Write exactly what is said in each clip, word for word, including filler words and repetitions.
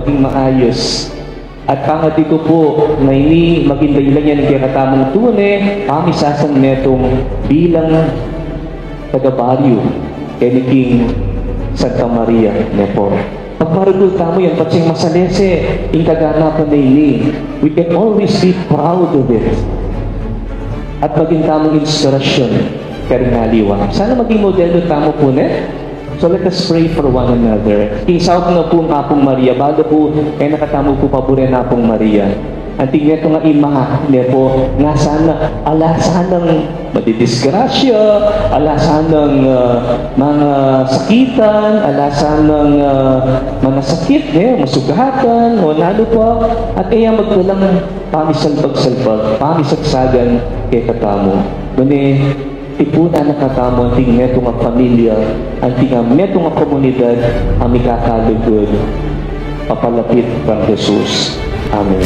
maging maayus. At pangadi ku pu, ngeni maging dahilan yan kekatamung tune pamisasang metung bilang taga-Baguio keni king Santa Maria, ne pu. Pagmaragul tamu yan, patse masalese ing kaganapan a ini, we can always be proud of it. At maging tamung inspirasyun karing aliwa. Sana maging modelo tamu pu, ne? So let us pray for one another. King saup na pu ning Apung Maria, balu pu, e na katamu pu paburen Apung Maria. Anting metung a ima, ne pu, nga sana, ala sanang madidisgrasya, ala sanang, ah, mangasakitan, ala sanang, ah, mangasakit, ne, masugatan, o nanu pa, at e ya magdalang pamisalbag-salbag, pamisagsagan kekatamu. Nune, tipunan na katamu anting metung a pamilya, anting metung a komunidad a mikakalugud. Papalapit kang Jesus. Amen.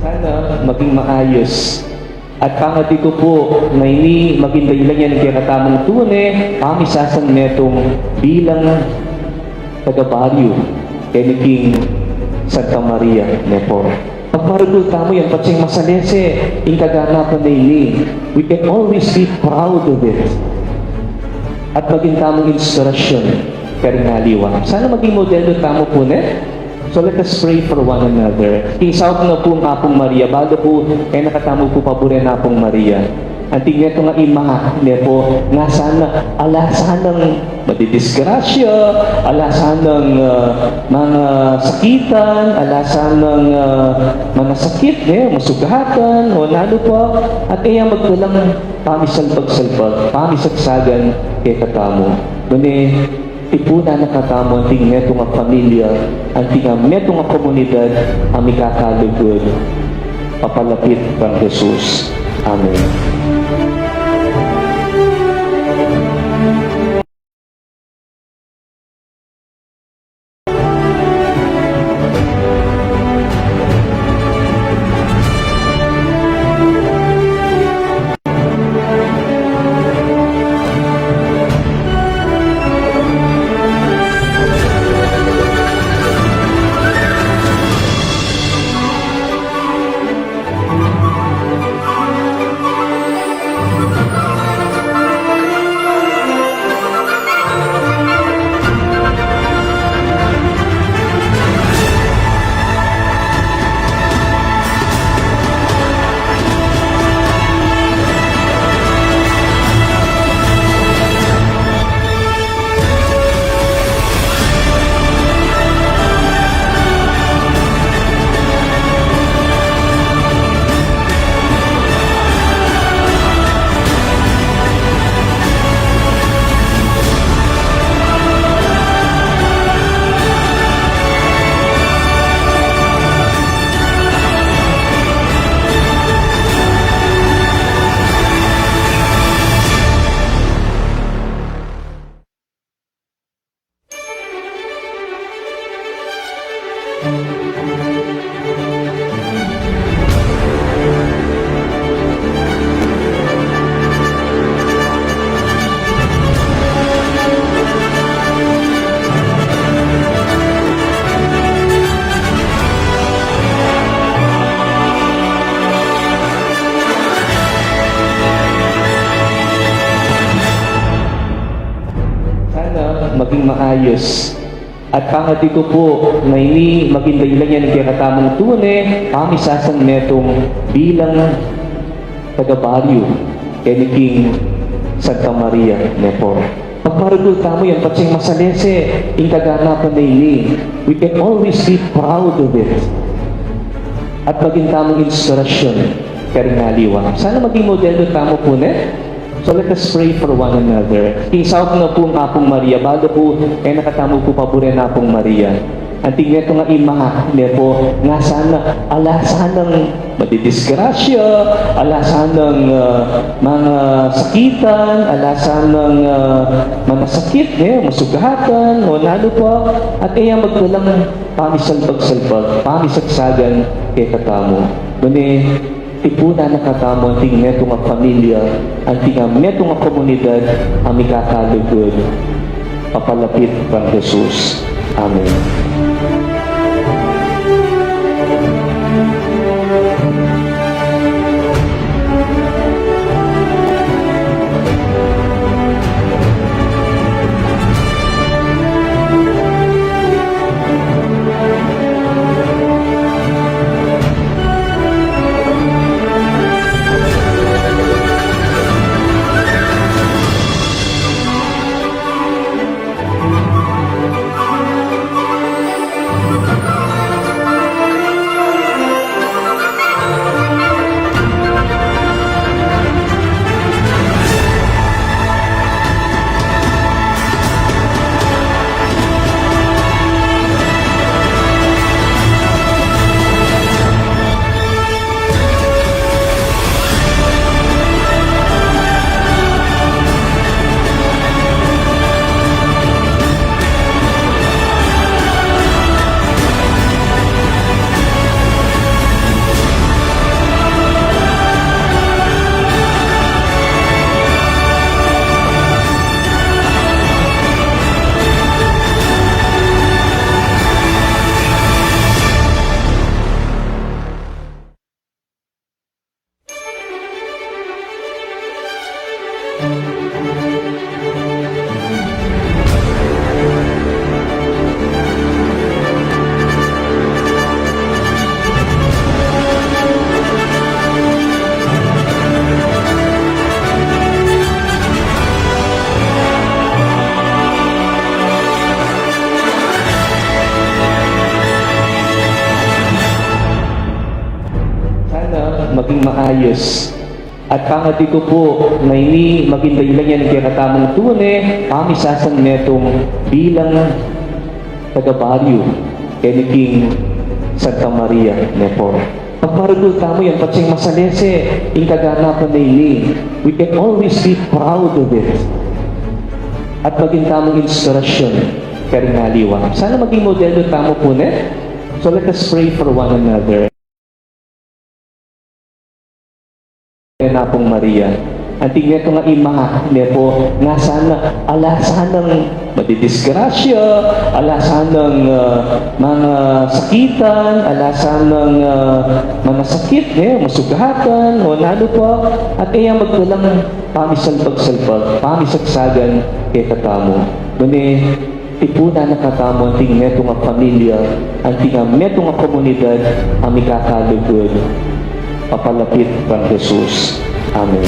Sana maging maayus. At pangadi ku pu, ngeni maging dahilan yan kekatamung tune pamisasang metung bilang taga-Baguio keni king Santa Maria, ne pu. Pagmaragul tamu yan, patse masalese ing kaganapan a ini, we can always be proud of it. At maging tamung inspirasyun karing aliwa. Sana maging modelo tamu pu, ne? So let us pray for one another. King saup na pu ning Apung Maria, balu pu, e na katamu pu paburen Apung Maria. Anting metung a ima, ne pu, nga sana, ala sanang madidisgrasya, ala sanang, ah, mangasakitan, ala sanang, ah, mangasakit, ne, masugatan, o nanu pa, at e ya magdalang pamisalbag-salbag, pamisagsagan kekatamu. Nune, tipunan na katamu anting metung a pamilya, anting metung a komunidad a mikakalugud. Papalapit kang Jesus. Amen. maayus. At pangadi ku pu, ngeni maging dahilan ya ning kekatamung tune pamisasan metung bilang taga-baryu keni king Santa Maria, ne pu. Pagmaragul tamu yan, patse masalese ing kaganapan a ini. We can always be proud of it. At maging tamung inspirasyon karing aliwa. Sana maging modelo tamu pu, ne? So let us pray for one another. King saup na pu ning Apung Maria, balu pu, e na katamu pu paburen Apung Maria. Anting metung a ima, ne pu, nga sana, ala sanang madidisgrasya, ala sanang, ah, masakitan, ala sanang, ah, manasakit, ne, masugatan, o nanu pa, at e ya magdalang pamisalbag-salbag, pamisagsagan kekatamu. Nune, tipunan na katamu anting metung a pamilya, anting metung a komunidad a mikakalugud papalapit kang Jesus. Amen. Sana maging maayus. At pangadi ku pu, ngeni maging dahilan ya ning kekatamung tune pamisasan metung bilang taga-baryu keni king Santa Maria, ne pu. Pagmaragul tamu yan, patse masalese ing kaganapan a ini. We can always be proud of it. At maging tamung inspirasyon karing aliwa. Sana maging modelo tamu pu, ne? So let us pray for one another. Apung Maria, anting metung a ima, ne pu, nga sana ala sanang madidisgrasya, ala sanang, ah, masakitan, ala sanang, ah, manasakit, ne, masugatan, o nanu pa, at e ya magdalang pamisalbag-salbag, pamisagsagan kekatamu. Nune, tipunan na katamu anting metung a pamilya, anting metung a komunidad a mikakalugud papalapit kang Jesus. Amen.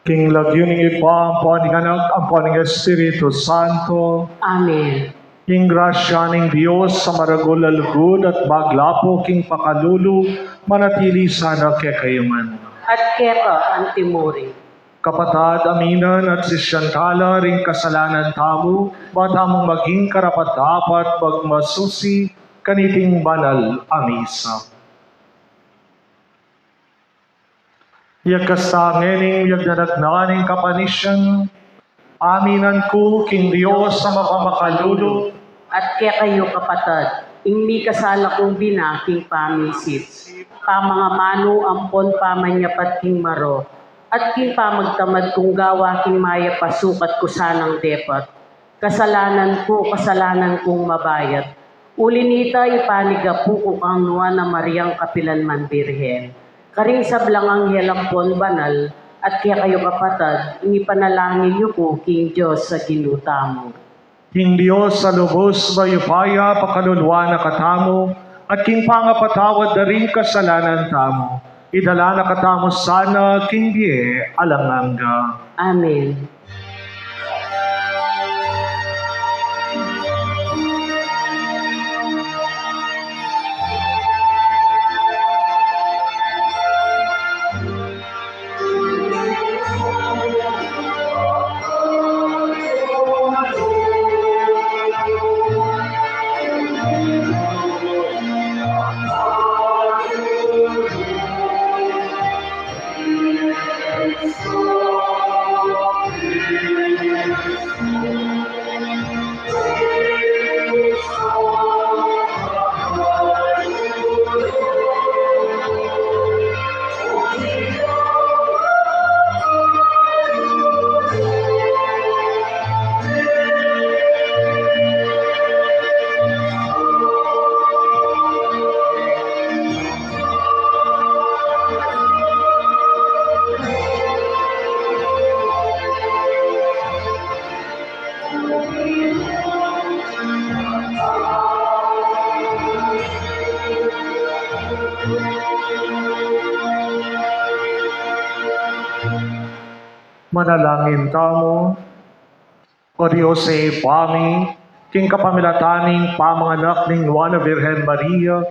King lagyu ning Ibpa, ampo ning Anak, ampo ning Espiritu Santo. Amen. Ing grasya ning Dios a maragul a lugud at maglapo king pakalulu, manatili sana kekayu ngan. At keka antimurin. Kapatad, aminan at sisian tala ring kasalanan tamu, ba tamung maging karapat-dapat magmasusi kaniting banal a misa. Iyagkas ta ngening miyagdanag na ning kapanisian, aminan ku king Dios a mapamakalulu. At kekayu, kapatad, ing mikasala kung bina king pamisip, pamangamanu ampon pamanyapat king marok, at king pamagtamad kung gawa king mayap a sukat ku sanang depat. Kasalanan ku, kasalanan kung mabayat. Uli nita, ipanigapu ku kang Nuan a Mariang kapilan man Birhen, karing sablang anghel ampon banal, at kekayu, kapatad, ing ipanalangin yu ku king Dios a Ginu tamu. Ing Dios a lubus mayupaya pakaluluan na katamu, at king pangapatawad da ring kasalanan tamu, idala na katamu sana king bie alang angga. Amen. Manalangin tamu. O Dios a Ibpa mi, king kapamilatan ning pamanganak ning Nuan a Birhen Maria,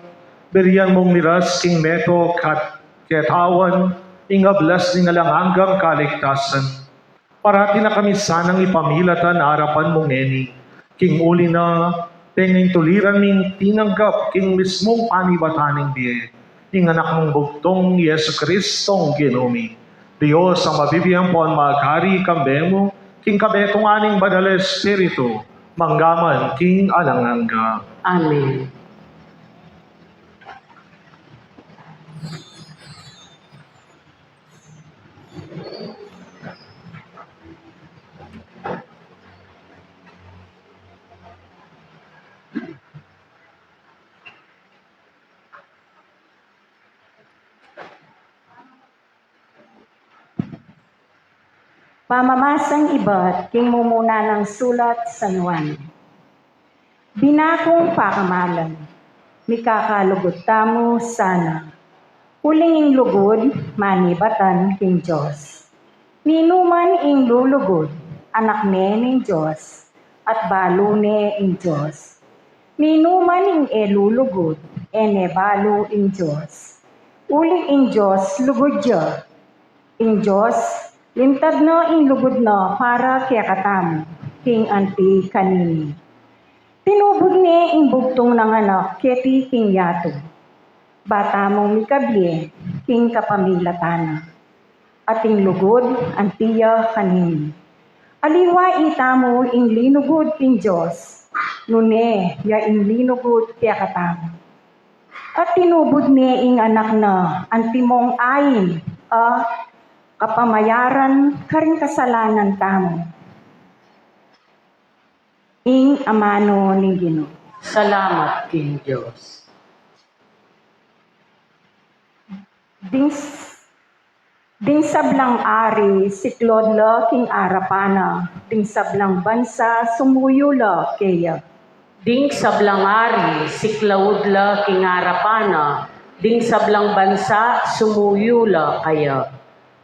birian mung miras king meto kat ketawan ing ablas ning alang anggang kaligtasan. Parati na kami sanang ipamilatan arapan mu ngeni, king uli na, pengintuliran ming tinanggap king mismung panibatan ning bie ing Anak mung bugtung, Jesucristong Ginu mi. Dios a mabibie ampon magari kambe mu, king kabetungan ning Banal a Espiritu, mangga man king alang angga. Amen. Pamamasang ibat king mumuna nang sulat San Juan. Bina kung pakamalan, mikakalugud tamu sana. Uling ing lugud manibatan king Dios. Ninuman ing lulugud, anak ne ning Dios, at balu ne ing Dios. Ninuman ing e lulugud, e ne balu ing Dios. Uli ing Dios lugud ya. Ing Dios, lintad na ing lugud na para kekatamu, king anti kanini. Tinubud ne ing bugtung nang anak keti king yatu. Ba tamung mikabie king kapamilatan na. At ing lugud anti ya kanini. Aliwa itamu ing linugud king Dios, nune ya ing linugud kekatamu. At tinubud ne ing anak na antimong ain a kapamayaran karing kasalanan tamu. Ing amanu ning Ginu. Salamat king Dios. Ding, ding sablang ari siklaud la king arapan na, ding sablang bansa sumuyu la keya. Ding sablang ari siklaud la king arapan na, ding sablang bansa sumuyu la keya.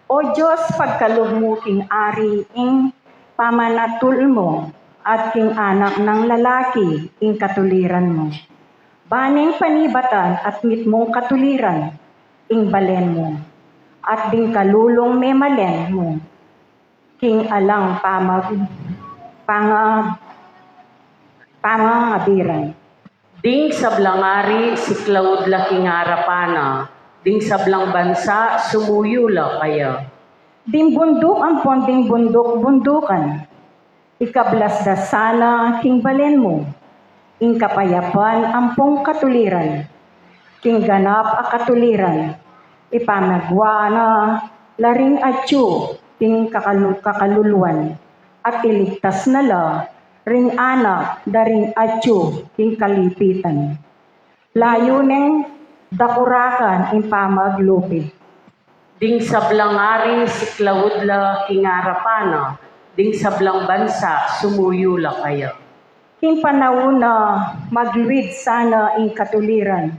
O Dios, pagkalub mu king ari ing pamanatul mu, at king anak nang lalaki ing katuliran mu. Ban ing panibatan at mitmung katuliran ing balen mu, at ding kalulung memalen mu king alang pamag-, panga-, pangangabiran. Ding sablang ari, siklaud la king arapan na, ding sablang bansa, sumuyu la kaya. Ding bunduk ampon ding bunduk-bundukan, ikablas da sana king balen mu, ing kapayapan ampong katuliran, king ganap a katuliran, ipamagwa na la ring atyu king kakalu-, kakaluluan, at iligtas na la ring anak da ring atyu king kalipitan. Layu neng dakurakan ing pamaglupi. Ding sablang ari, siklaud la king arapan na, ding sablang bansa, sumuyu la kaya. King panaun na, magluid sana ing katuliran,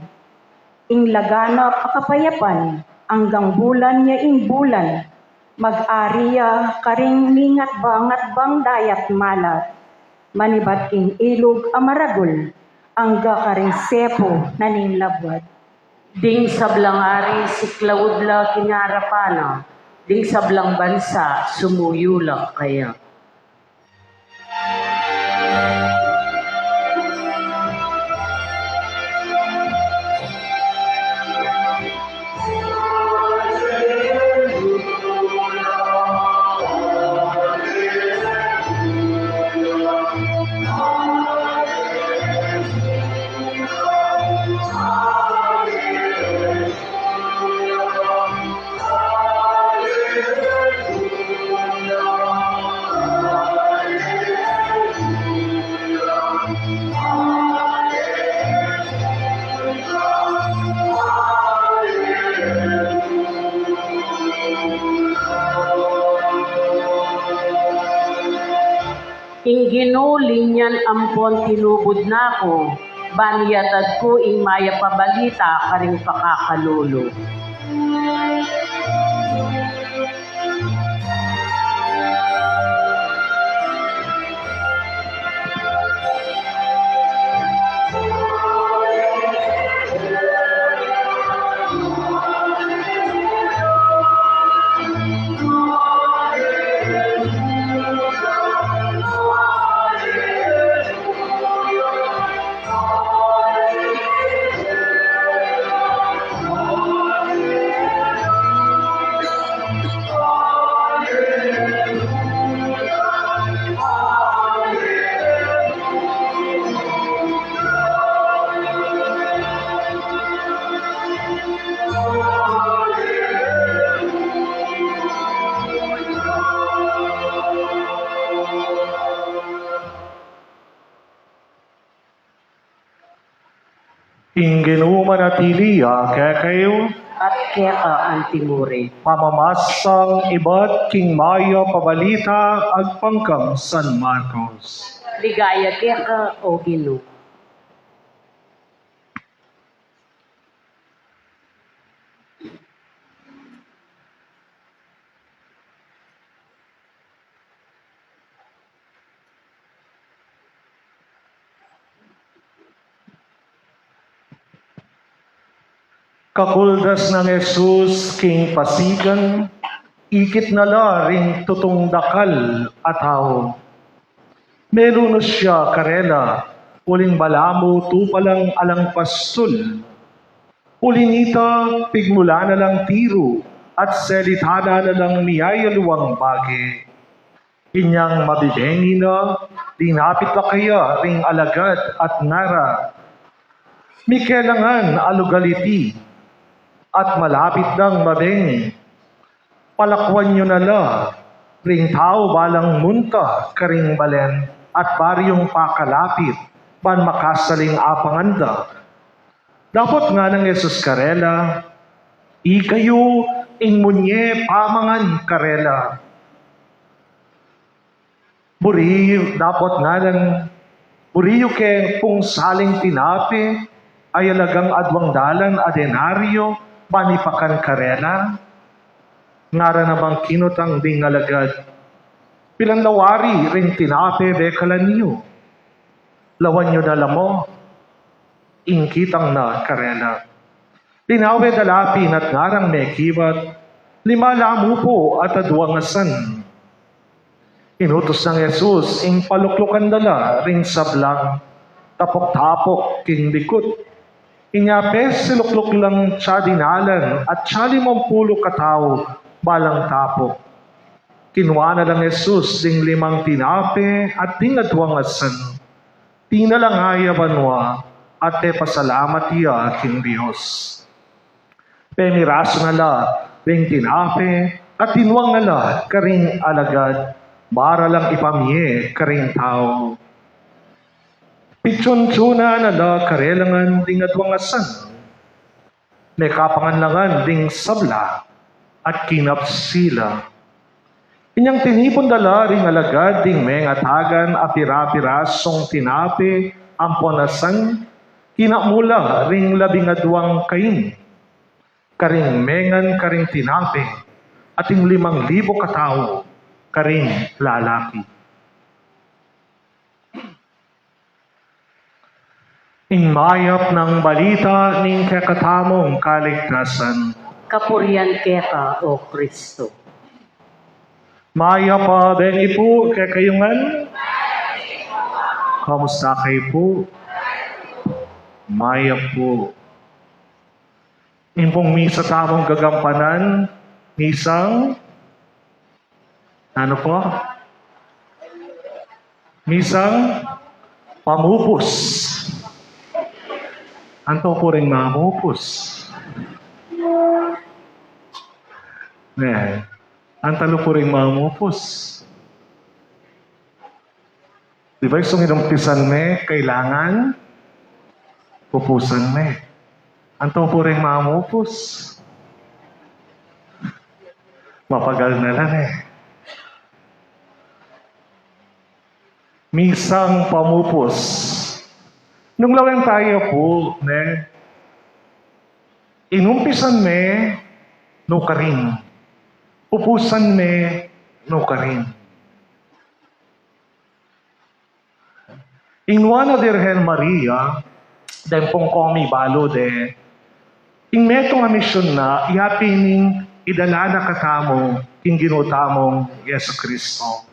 ing laganap a kapayapan, anggang bulan ya ing bulan, mag-ari ya karing mingatbang-ngatbang dayat malat, manibat king ilug a maragul, angga karing sepu na ning labuad. Ding sablang ari, siklaud la king arapan na, ding sablang bansa, sumuyu la kaya. Ing Ginu linyan ampon tinubud na ku, ban iyatad ku ing mayap a balita karing pakakalulu. Ing Ginu manatili ya kekayu. At keka antimurin. Pamamasang ibat king mayap a balita agpang kang San Marcos. Ligaya keka, O Ginu. Kakuldas nang Jesus king pasigan, ikit na la ring tutung dakal a tau. Melunus ya karela, uling balamu tupa lang alang pastul. Uli nita, pigmulan na lang tiru, at selitanan na lang miyayaluang bage. Inyang mabibengi na, linapit la kaya ring alagad at ngara, "Mikelangan a lugal iti, at malapit nang mabengi. Palakuan yu na la ring tau balang munta karing balen at baryung pakalapit, ban makasaling apangan da." Dapot ngana nang Jesus karela, "Ikayu ing munye pamangan karela." Buri, dapot ngana nang, "Buri yu keng pung saling tinape a alagang aduang dalan a denaryo, ban ipakan karela?" Ngara namang kinutang ding alagad, "Pilan la wari ring tinape bekalan yu?" "Lawan yu na la mu," ingkitang na karela. Linawe da la pin at ngarang mekibat, "Lima la mu pu at aduang asan." Inutus nang Jesus ing paluklukan da la ring sablang, tapuk-tapuk king likut. Inya pe silukluk lang tsa dinalan at tsa limampulu katau balang tapuk. Kinua na lang Jesus ding limang tinape at ding aduang asan, tinala ngaya banua, at pepasalamat ya king Dios. Pemirasu na la ring tinape at tinuang na la karing alagad, para lang ipamie karing tau. Pitsuntsuna na la karela ngan ding aduang asan. Mekapangan la ngan ding sabla at kinapsi la. Inyang tinipun da la ring alagad ding mengatagan a pira-pirasung tinape ampon asan, kinamu la ring labing aduang kain, karing mengan karing tinape, at ing limang libu katau karing lalaki. Ing mayap nang balita ning kekatamung kaligtasan. Kapurian keka, O Kristo. Mayap a bengi pu kekayu ngan. Kamusta kayu pu? Mayap pu. Ing pung misa tamung gagampanan, misang, nanu pu? Misang pamupus. Anto pu ring mamupus? Ne, anto pu ring mamupus? Di ba isung inumpisan me, kailangan pupusan me. Anto pu ring mamupus? Mapagal na la, ne. Misang pamupus. Nung lawen taya pu, ne, inumpisan me nukarin, pupusan me nukarin. Ing Nuan a Virgen Maria, deng pung komi balu de, ing metung a misyun na, iya pin ing idala na katamu king Ginu tamung Jesucristo.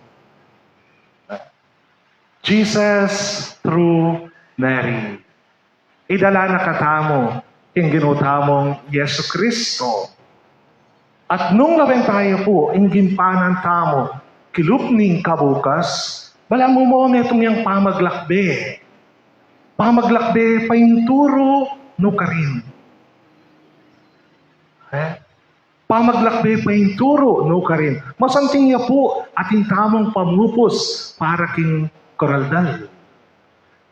Jesus through Mary. Idala na katamu king Ginu tamung Jesucristo. At nung lawen taya pu ing ginpanan tamu kilub ning kabukas, balamu mu metung yang pamaglakbe. Pamaglakbe painturu nukarin. Eh? Pamaglakbe painturu nukarin. Masanting ya pu atin tamung pamupus para king karaldal.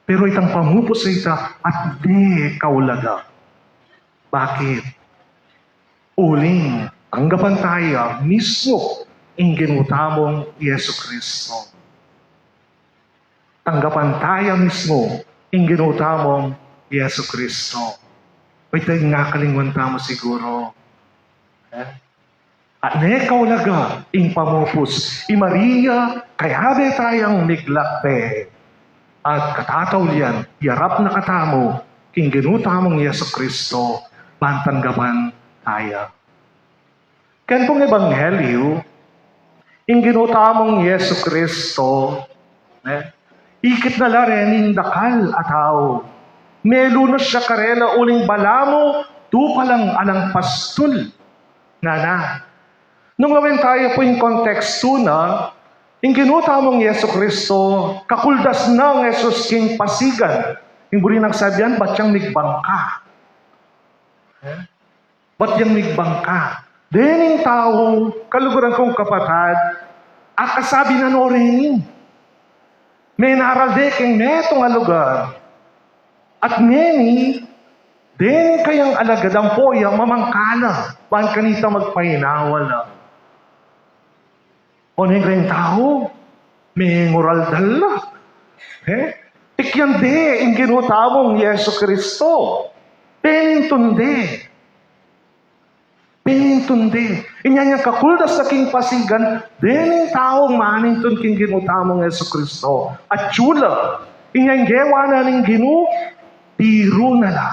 Pero itang pamupus a ita atin de kaulaga. Bakit? Uling tanggapan taya mismu ing Ginu tamung Jesucristo. Tanggapan taya mismu ing Ginu tamung Jesucristo. Pwede nga kalingwan tamu siguru. Eh? At ne kaulaga ing pamupus, i Maria, kayabe tayang miglakbe. At katataulian, iyarap na katamu king Ginu tamung Jesucristo, ban tanggapan taya. Ken pung ebanghelyu, ing Ginu tamung Jesucristo, ne, ikit na la rening dakal a tau. Melu na ya karela uling balamu, tupa lang alang pastul. Ngana. Nung lawen taya pu ing kontekstu na, ing Ginu tamung Jesucristo, kakuldas nang Jesus king pasigan. Ing buri nang sabian, bat yang migbangka. Eh? Bat yang migbangka. Dening tau, kaluguran kung kapatad, akasabi na no rening menaral de king metung a lugar. At ngeni, dening kayang alagad ampo ya mamangka la, ban kanita magpainawa la. Oneng reng tau, menguraldal la. Eh? Ikyan de ing Ginu tamung Jesucristo. Penintun de. Benintun de. Inya, inyang kakuldas na king pasigan, dening taung manintun king Ginu tamung Jesucristo. Atiu la, inya ing gewa na ning Ginu, tiru na la.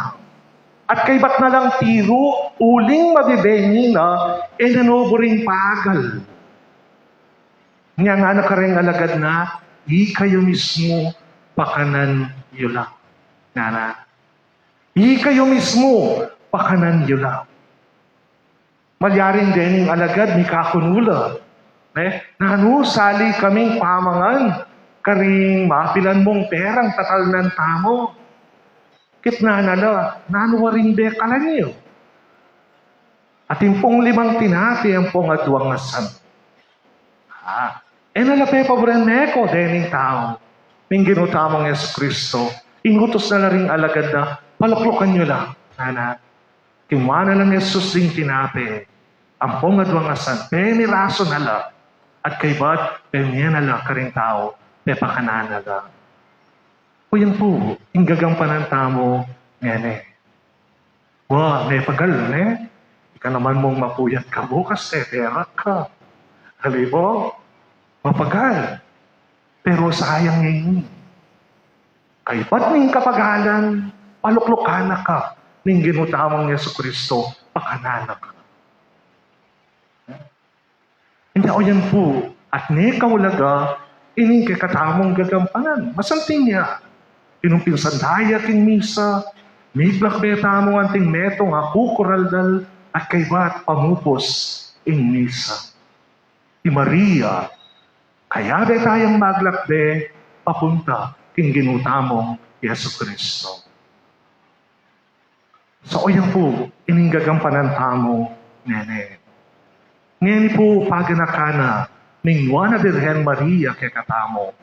At kaybat na lang tiru, uling mabibeni na, e na nubu ring pagal. Inya ngana kareng alagad na, ikayu mismu, pakanan yu la. Ngana, ikayu mismu, pakanan yu la. Malyaring dening alagad mikakunu la, ne, nanu, sali kaming pamangan karing mapilan mung perang tatalnan tamu. Kitnan na la, nanu waring bekalan yu? Atin pung limang tinape ampong aduang asan. Ah, e na la pepaburen meko dening tau. Ning Ginu tamung Jesucristo, ing utus na la ring alagad na, paluklukan yu la, ngana. Kinua na nang Jesus ding tinape ampong aduang asan, pemirasu na la, at kaybat pemie na la karing tau, pepakanan na la. O yan pu ing gagampanan tamu ngeni. Wa, mepagal, ne? Ika naman mung mapuyat ka bukas, e, perak ka. Ali pu, mapagal. Pero sayang ini. Kaybat ning kapagalan, paluklukan na ka ning Ginu tamung Jesucristo, pakanan na ka. Nya o yan pu, at ne kaulaga, ining kekatamung gagampanan. Masanting ya, inumpinsan daya king misa, miglakbe tamu anting metung a kukuraldal, at kaybat pamupus ing misa. I Maria, kayabe tayang maglakbe papunta king Ginu tamung Jesucristo. Sa o yan pu ining gagampanan tamu ngeni. Ngeni pu paganakan na ning Nuan a Birhen Maria kekatamu,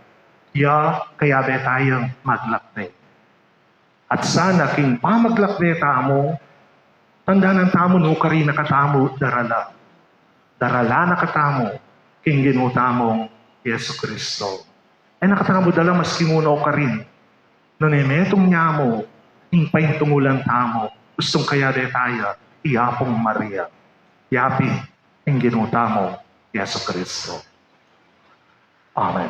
ya kayabe tayang maglakbe. At sana king pamaglakbe tamu, tandanan tamu nukarin na katamu darala. Darala na katamu king Ginu tamung Jesucristo. E na katamu dala maski mu nukarin. Nune metung ya mu ing paintungulan tamu, ustung kayabe taya i Apung Maria. Yapin ing Ginu tamung Jesucristo. Amen.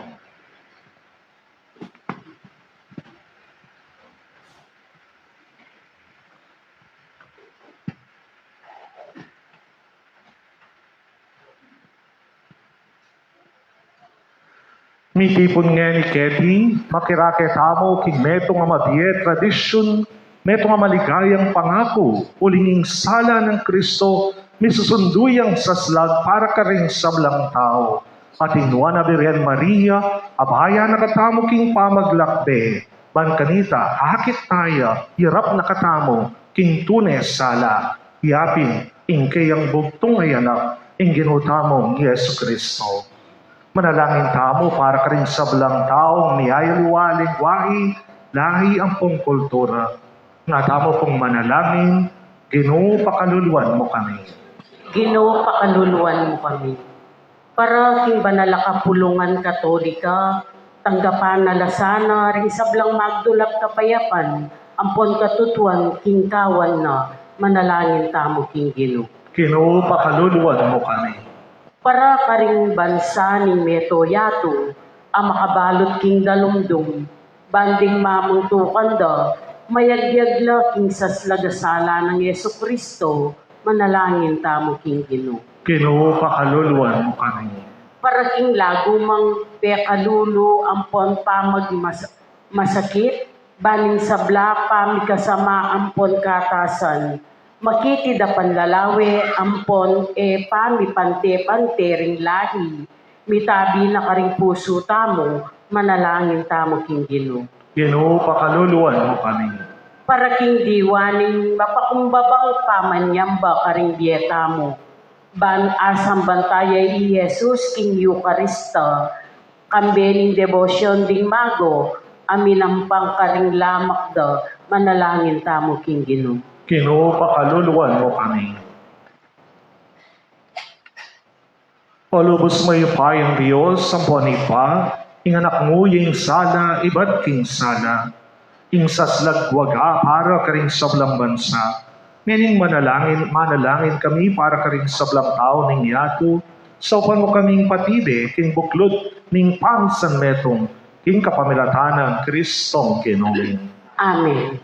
Mitipun ngeni keti, makirake tamu king metung a mabie tradisyun, metung a maligayang pangaku, uling ing sala nang Kristo, misusundu yang saslag para karing sablang tau. Ating Nuan a Birhen Maria, abayan na katamu king pamaglakbe, ban kanita, akit taya, irap na katamu king tune sala, yapin ing keyang bugtung a Anak, ing Ginu tamung Jesucristo. Manalangin tamu para karing sablang taung miyayaliwa lengguahe, lahi ampong kultura. Nga tamu pung manalangin, Ginu, pakaluluan mu kami. Ginu, pakaluluan mu kami. Para king banal a kapulungan Katolika, tanggapan na la sana ring sablang magdulap kapayapan ampon katutuan king kawan na, manalangin tamu king Ginu. Ginu, pakaluluan mu kami. Para karing bansa ning meto yatu a makabalut king dalumdum, ban ding mamungtukan da, mayagyag la king saslag a sala nang Jesucristo, manalangin tamu king Ginu. Ginu, pakaluluan mu kami. Para king lagumang pekalulu ampon pamagmas-, masakit, ban ing sabla pamikasama ampon katasan, makitid a panlalawe ampon e pamipante-pante ring lahi, mitabi na karing pusu tamu, manalangin tamu king Ginu. Ginu, pakaluluan mu kami. Para king diwa ning mapakumbabang pamanyamba karing bie tamu, ban asamban taya i Jesus king Eukarista, kambe ning debosyon ding mago a minampang karing lamak da, manalangin tamu king Ginu. Ginu, pakaluluan mu kami. O lubus mayupayang Dios, ampon Ibpa, ing Anak mu ya ing sala ibat king sala, ing saslag waga para karing sablang bansa, Ngening manalangin, manalangin kami para karing sablang tau ning yatu, saupan mu kaming patibe king buklud ning pamisanmetung, king kapamilatan nang Kristong Ginu mi. Amen.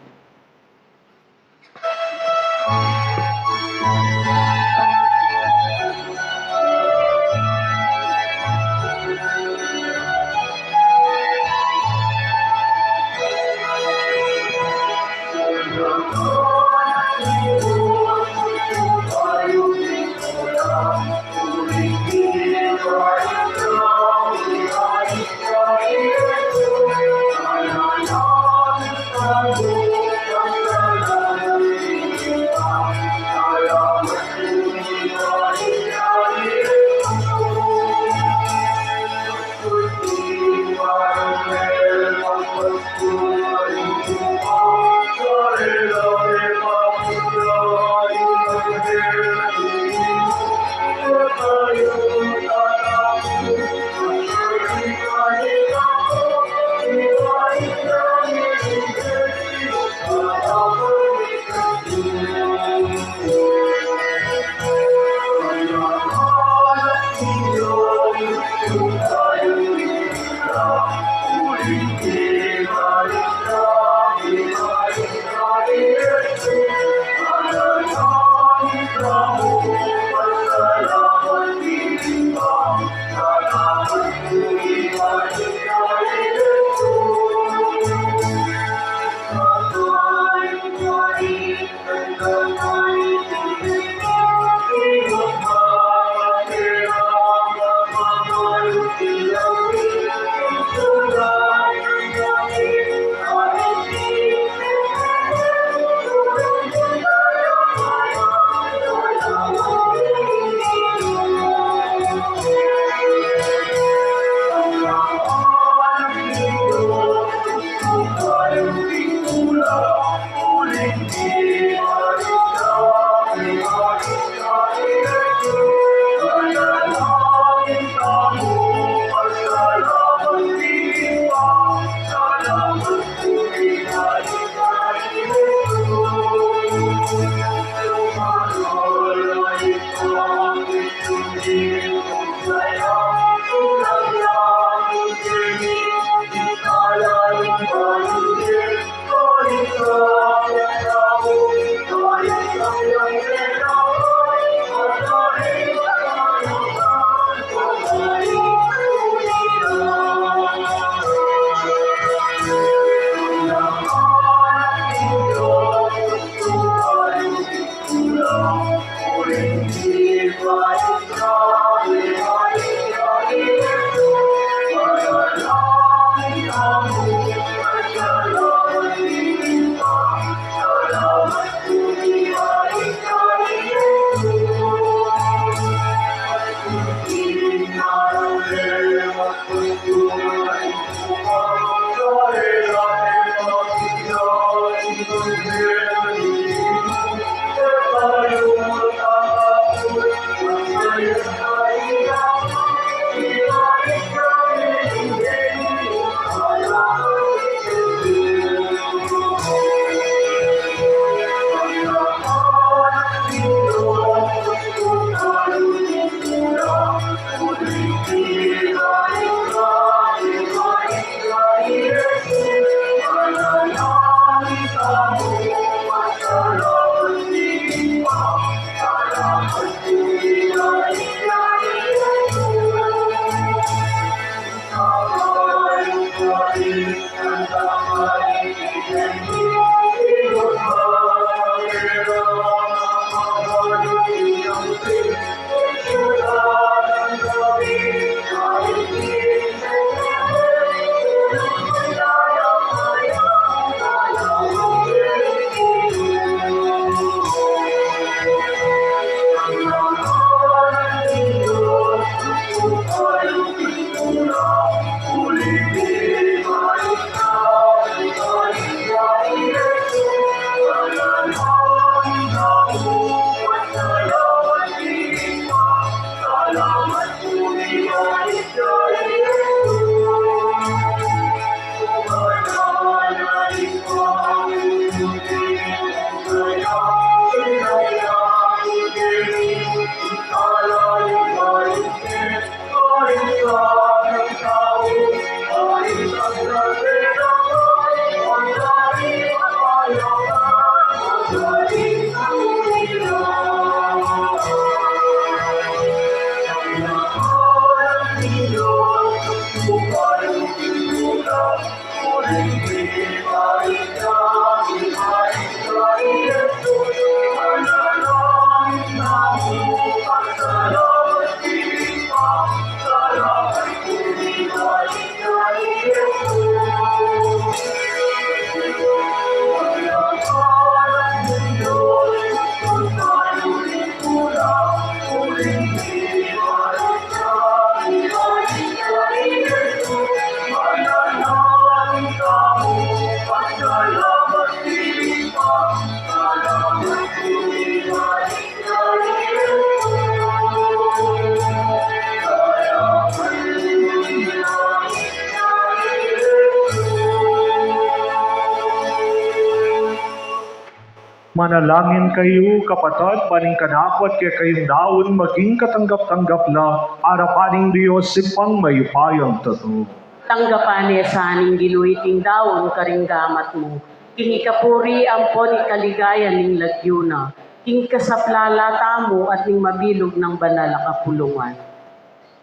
Manalangin kayu, kapatad, ban ing kanaku at kekayung daun maging katanggap-tanggap la arapan ning Dios Ibpang mayupayang tutu. Tanggapan ne sa ning Ginu iting daun karing gamat mu, king ikapuri ampon ikaligaya ning lagyu na, king kasaplalan tamu at ning mabilug nang banal a kapulungan.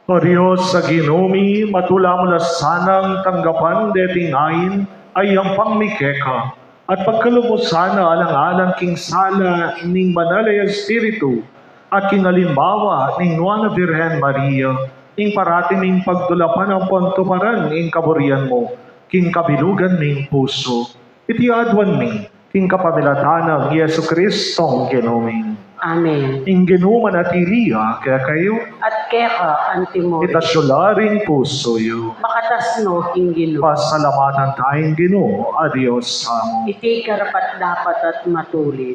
O Dios a Ginu mi, matula mu la sanang tanggapan deting ain a iyampang mi keka, at pagkalub mu sana alang-alang king sala ning Banal a Espiritu at king alimbawa ning Nuan a Birhen Maria, ing parati ming pagtulapan ampon tuparan ing kaburian mu king kabilugan ming pusu. Iti aduan mi king kapamilatan nang Jesucristong Ginu mi. Amen. Ing Ginu manatili ya kekayu. At keka antimu rin. Itas yu la ring pusu yu. Makatas no king Ginu. Pasalamatan taya ing Ginu a Dios tamu. Iti karapat-dapat at matulid.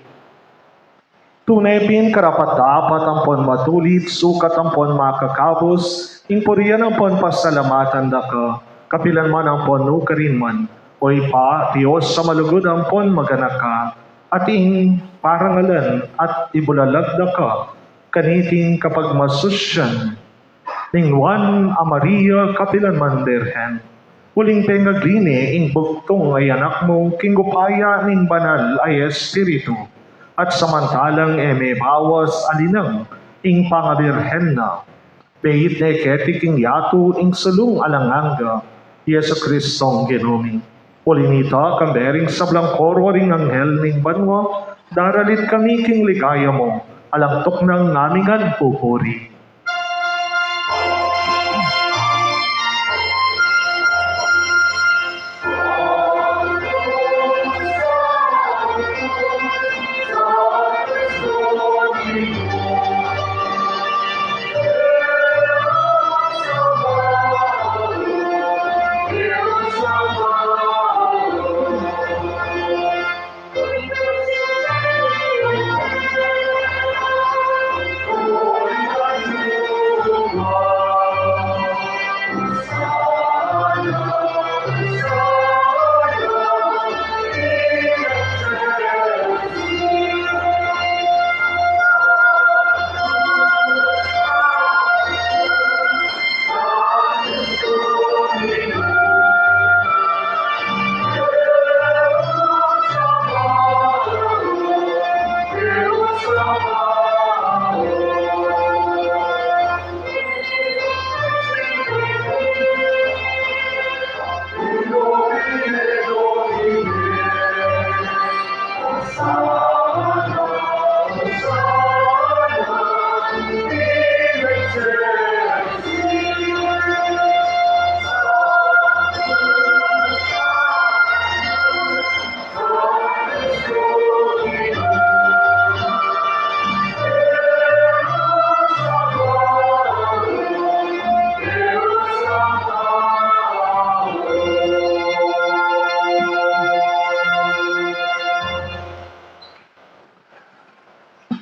Tune pin karapat-dapat ampon matulid, sukat ampon makakabus, ing purian ampon pasalamatan da ka, kapilan man ampon nukarin man, O Ibpa, Dios a malugud ampon maganaka, at ing parangalan at ibulalag da ka kaniting kapagmasusian ning Nuan a Maria kapilan man Birhen. Uling pengagli ne ing bugtung a anak mu king upaya ning Banal a Espiritu, at samantalang e mebawas a linang ing pangabirhen na, meit ne keti king yatu ing sulung alang angga, Jesucristong Ginu mi. Uli nita, kambe ring sablang koro ring anghel ning banua, daralit kami king ligaya mu, alang tuknang ngamingan pupuri.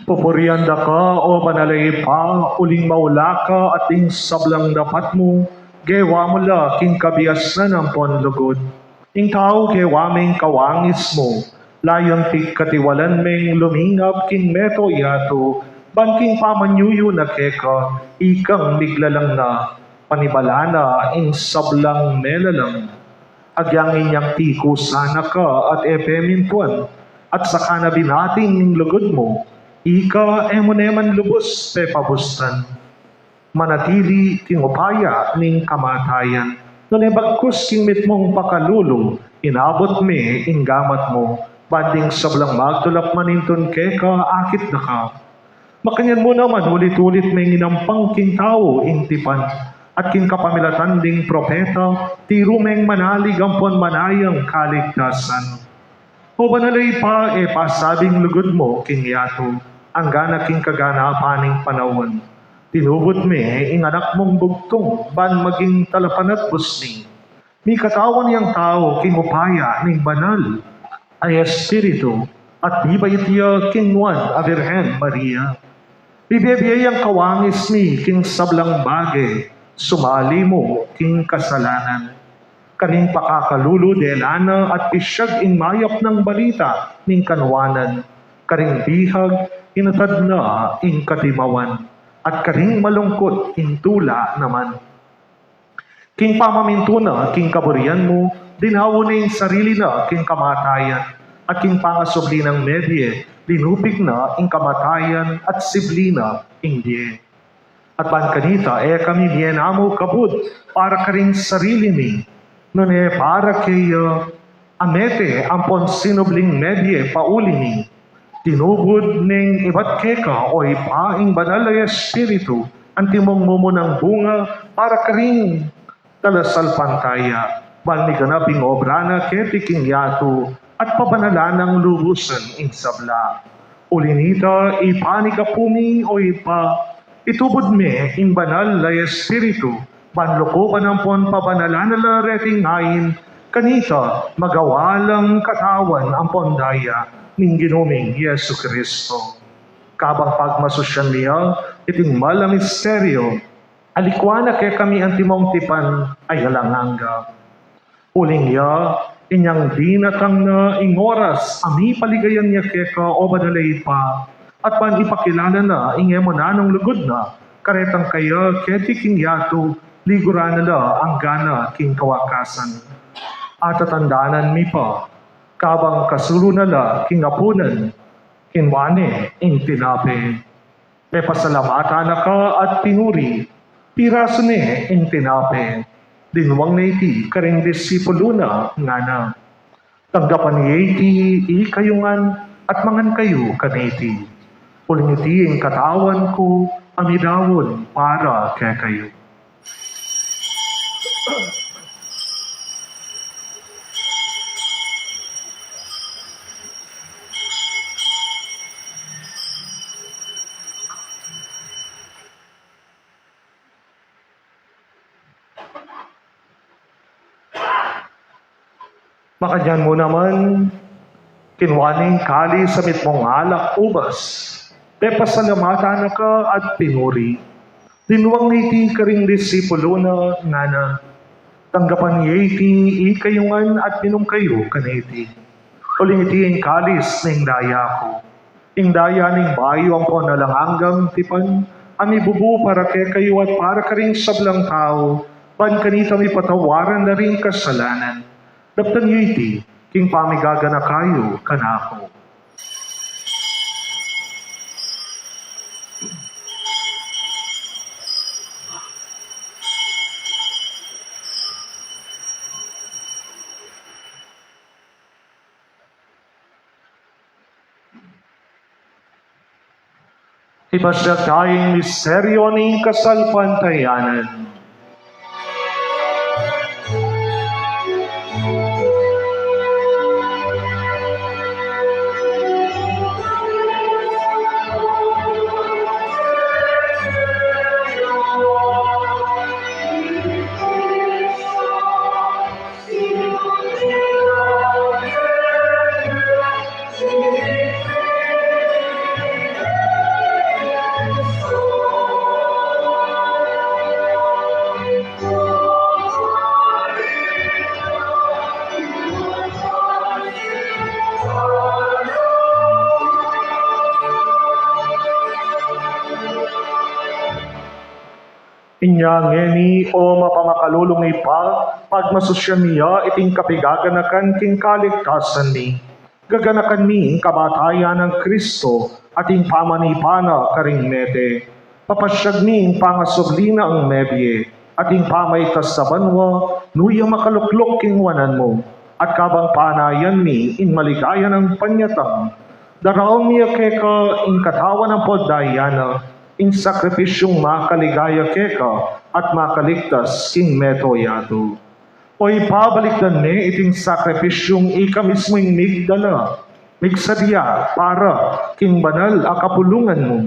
Pupurian da ka, o Banal a Ibpa, uling maula ka at ing sablang dapat mu, gewa mu la king kabiasnan ampon lugud. Ing tau gewa meng kawangis mu, layun pigkatiwalan meng lumingap king meto yatu, ban king pamanyuyu na keka, ikang miglalang na, panibala na ing sablang melalang. Agyang inyang tikusan na ka at e pemintuan, at saka na binating ing lugud mu, ika e mu ne man lubus pepabustan. Manatili king upaya ning kamatayan, nune bagkus king mitmung pakalulu, inabut me ing gamat mu, ban ding sablang magtulap manintun keka akit da ka. Makanyan mu naman ulit-ulit meng inampang king tau ing tipan, at king kapamilatan ding propeta, tiru meng manalig ampon manayang kaligtasan. O Banal a Ibpa, e pasabi ing lugud mu king yatu, anggana king kaganapan ning panaun, tinubud me ing anak mung bugtung ban maging talapanatbus mi. Mikatawan yang tau king upaya ning Banal a Espiritu, at mibait ya king Nuan a Birhen Maria. Bibie-bie yang kawangis mi king sablang bage, sumali mu king kasalanan. Karing pakakalulu dela na at pisyag ing mayap nang balita ning kanuanan, Karing bihag, inatad na ing kadimawan, at karing malungkut, ing tula naman. King pamamintu na king kaburian mu, dinaun ne ing sarili na king kamatayan, at king pangasubli nang mebie, linupig na ing kamatayan at sibli na ing bie. At ban kanita, e kami mie namu kabud para karing sarili mi, nune para keya, a mete ampon sinubling mebie pauli mi. Tinubud neng ibat keka, o Ibpa, ing Banal a Espiritu, antimong mumunang bunga para karing talasalpantaya, ban miganap ing obra na keti king yatu, at pabanalan nang lubusan ing sabla. Uli nita, ipanyawad mi, o Ibpa, itubud me ing Banal a Espiritu, ban lukuban ampon pabanalan na la reting ain, kanita magawa lang katawan ampon daya ning Ginu ming Jesucristo. Kabang pagmasusyan mi ya iting mal a misteryo, alikwan na kekami antimong tipan a alang angga. Uling ya, inyang dinatang na ing oras a mipaligayan ya keka, o Banal a Ibpa, at ban ipakilala na ing e mu nanung lugud na karetang kaya keti king yatu, liguran na la anggana king kawakasan. At tatandanan mi pa, kabang kasulu na la king apunan, kinwa ne ing tinape, pepasalamatan na ka at pinuri, pirasu ne ing tinape, dinwang ne iti karing disipulu na, ngana: Tanggapan ye iti ikayu ngan, at mangan kayu kaniti. Uling iti ing katawan ku a midaun para kekayu. Makanyan mu naman, kinwa ne ing kalis a mitmung alak ubas, pepasalamatan na ka at pinuri, dinwang ne iti karing disipulu na, ngana: Tanggapan ye iti ikayu ngan at minum kayu kaniti. Uling iti ing kalis ning daya ku, ing daya ning bayu ampon alang anggang tipan, a mibubu para kekayu at para karing sablang tau, ban kanita mipatawaran la ring kasalanan. Daptan yu iti king pamigaganaka yu kanaku. Ipasyag taya ing misteryo ning kasalpantayanan. Inya ngeni, o mapamakalulung Ibpa, pagmasusyan mi ya iting kapigaganakan king kaligtasan mi. Gaganakan mi ing kamatayan nang Kristo at ing pamanipa na karing mete. Papasyag mi ing pangasubli nang mebie at ing pamaitas a banua, nu ya makalukluk king wanan mu. At kabang panayan mi ing maligaya nang panyatang, daraun mi ya keka ing katawan ampon daya na, ing sakripisyung makaligaya keka at makaligtas king meto yatu. O Ibpa, balikdan me iting sakripisyung ika mismu ing migdala, migsadya para king banal a kapulungan mu.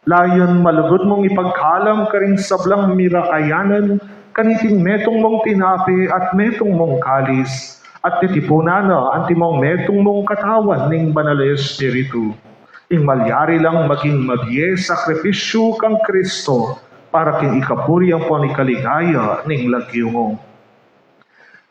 Layun malugud mung ipagkalam karing sablang mirakayanan kaniting metung mung tinape at metung mung kalis, at titipunan na antimong metung mung katawan ning Banal a Espiritu. Ing malyari lang maging mabie sakripisyu kang Kristo para king ikapuri ampon ikaligaya ning lagyu mu.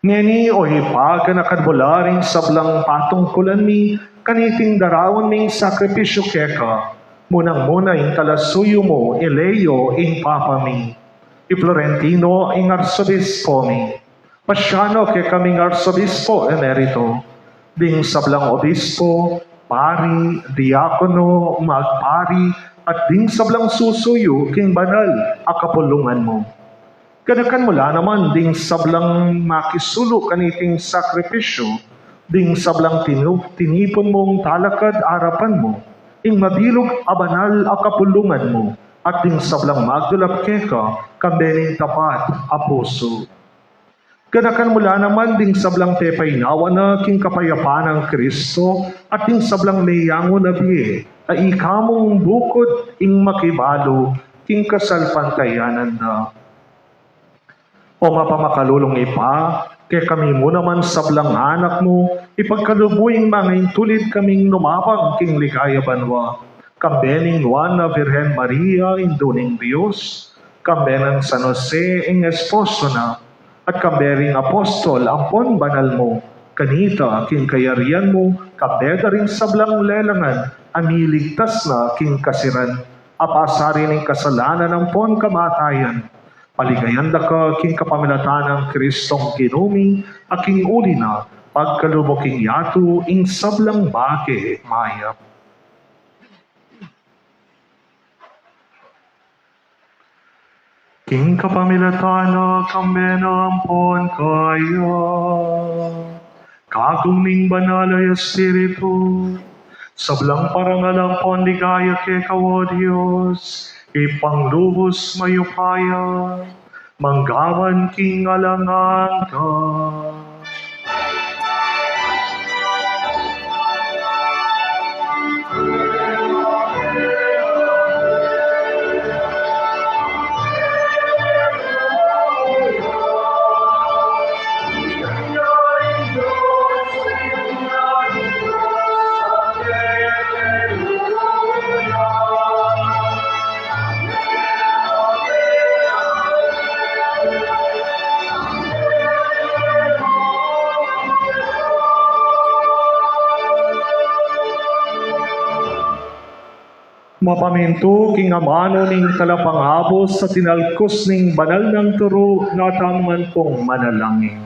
Ngeni, o Ibpa, ganakan mu la ring sablang patungkulan mi kaniting daraun ming sakripisyu keka, munang-muna ing talasuyu mu, i Leo, ing Papa mi, i Florentino, ing Arsobispo mi, Pasiano, kekaming Arsobispo Emerito, ding sablang obispo, pari, diakono, magpari, at ding sablang susuyu king banal a kapulungan mu. Ganakan mu la naman ding sablang makisulu kaniting sakripisyu, ding sablang tinu-, tinipun mung talakad arapan mu, ing mabilug a banal a kapulungan mu, at ding sablang magdulap keka, kambe ning tapat a pusu. Ganakan mu la naman ding sablang pepainawa na king kapayapan nang Kristo, at ding sablang meyangu na bie, a ika mung bukud ing makibalu king kasalpantayanan da. O mapamakalulung Ibpa, kekami mu naman sablang anak mu, ipagkalub mu ing mangaintulid kaming lumapang king ligaya banua, kambe ning Nuan a Virgen Maria, Indu ning Dios, kambe nang San Jose, ing esposo na, at kambe ring apostol ampon banal mu, kanita king kayarian mu, kambe da ring sablang lelangan a miligtas na king kasiran, a pasari ning kasalanan ampon kamatayan. Paligayan da ka king kapamilatan nang Kristong Ginu mi, a king uli na, pagkalub mu king yatu ing sablang bage mayap. King kapamilatan na, kambe na ampon kaya, kaku ning Banal a Espiritu, sablang parangal ampon ligaya keka, o Dios, Ibpang lubus mayupaya, manggaman king alang angga. Mapamintu king amanu ning Talapangabus a tinalkus ning banal nang turu, na tamu ngan pung manalangin.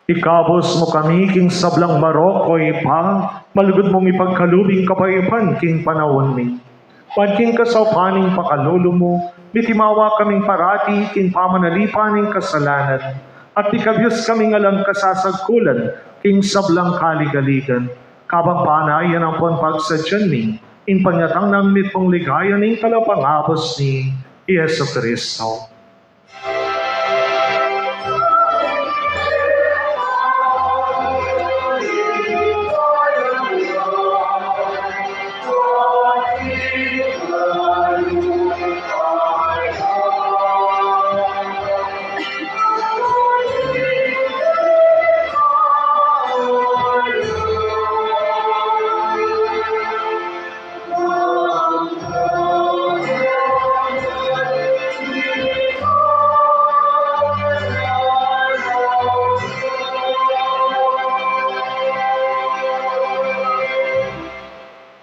Ikabus mu kami king sablang marok, o Ibpa, malugud mung ipagkalub ing kapayapan king panaun mi. Ban king kasaupan ning pakalulu mu, mitimawa kaming parati king pamanalipan ning kasalanan, at ikabus kaming alang kasasagkulan king sablang kaligaligan. Kabang panayan ampon pagsadyan mi ing panyatang nang mitmung ligaya ning Talapangabus mi, i Jesucristo.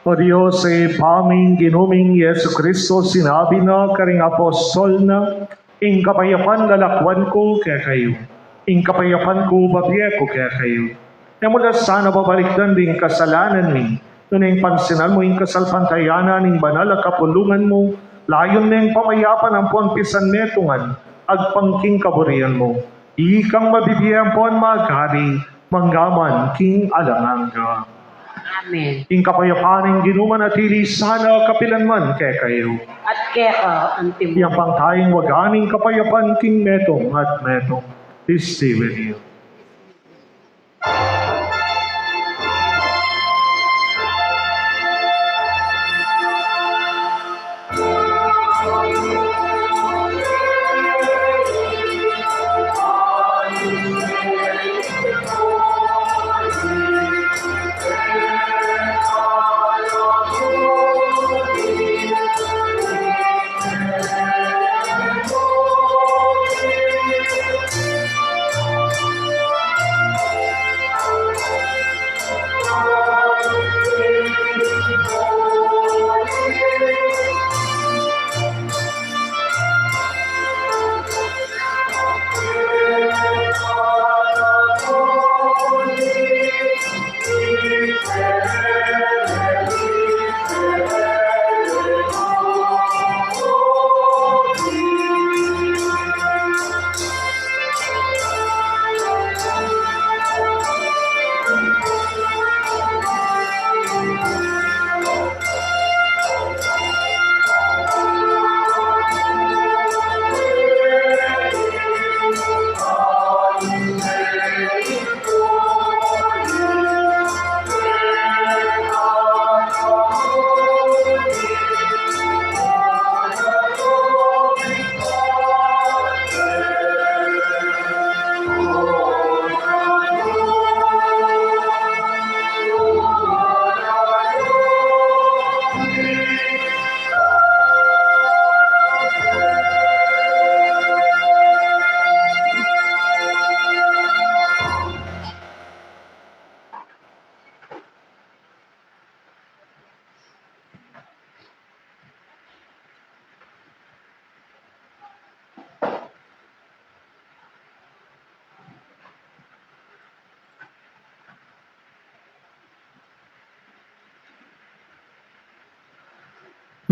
O Dios, Ibpa ming Ginu ming Jesucristo, sinabi na karing apostol na, "Ing kapayapan lalakwan ku kekayu, ing kapayapan ku bibie ku kekayu." E mu la sana babalikdan ding kasalanan mi, nune pansinan mu ing kasalpantayanan ning banal a kapulungan mu, layun meng pamayapan ampon pisanmetungan agpang king kaburian mu. Ikang mabibie ampon mag-ari, mangga man king alang angga. Amen. Ing kapayapan ning Ginu manatili sana kapilan man kekayu. At keka antimu. Iyampang tayung wagan ing kapayapan king metung at metung. Iste veniamus.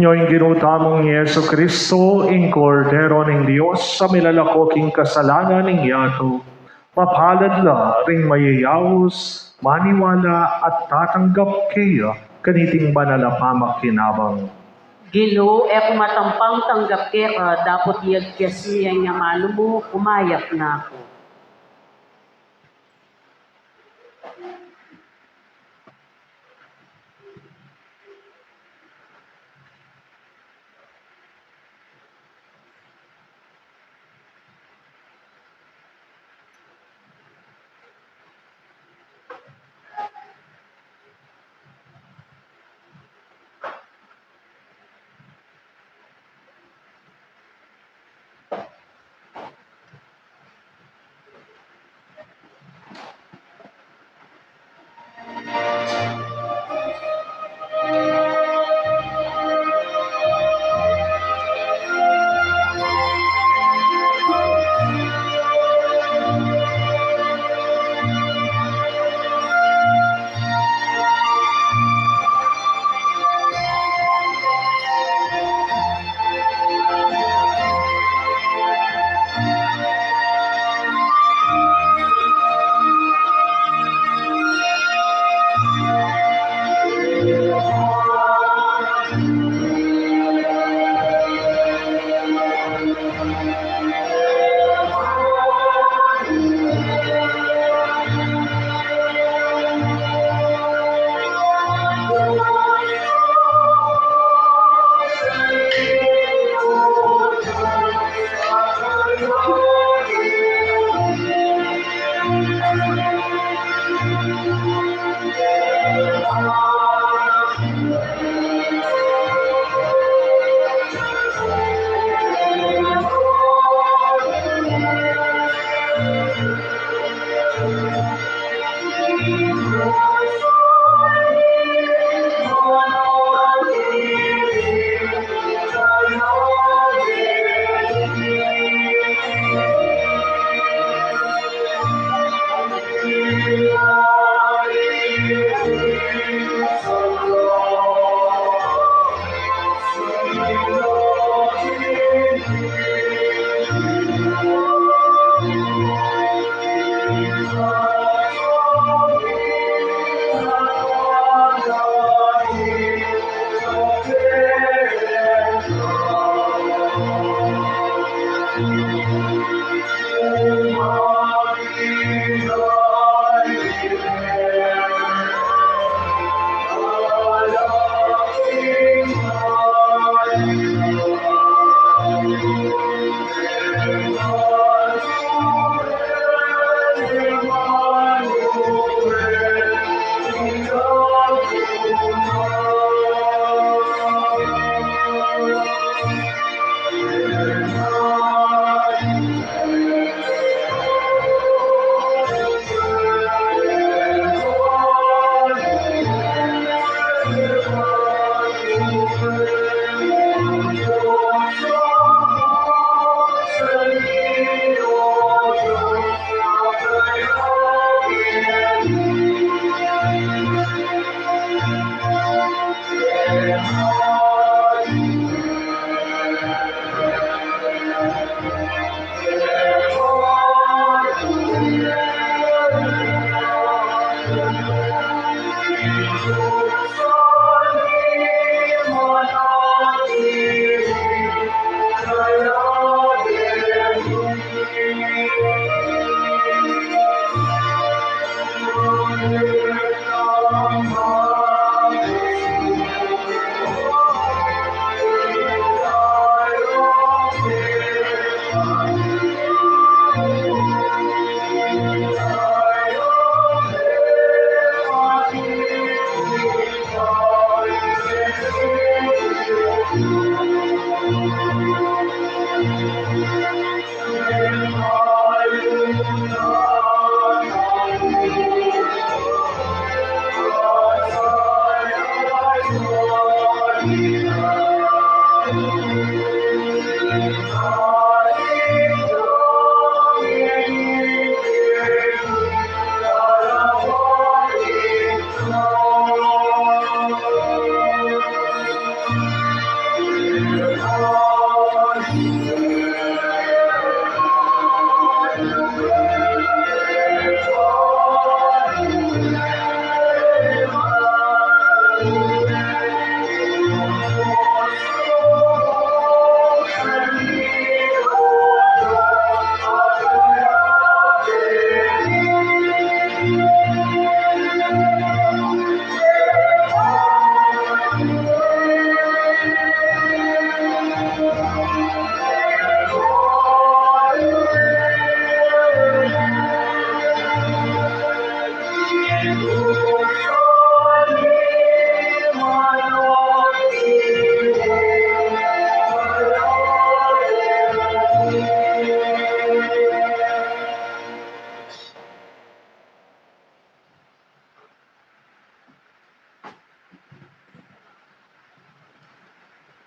Nyo ing Ginu tamung Jesucristo, ing Kordero ning Dios, a milalako king kasalanan ning yatu. Mapalad la ring mayayaus, maniwala at tatanggap keya kaniting banal a pamakinabang. Ginu, e ku matampang tanggap keka, dapot iagkas mu ing amanu mu, kumayap na ku.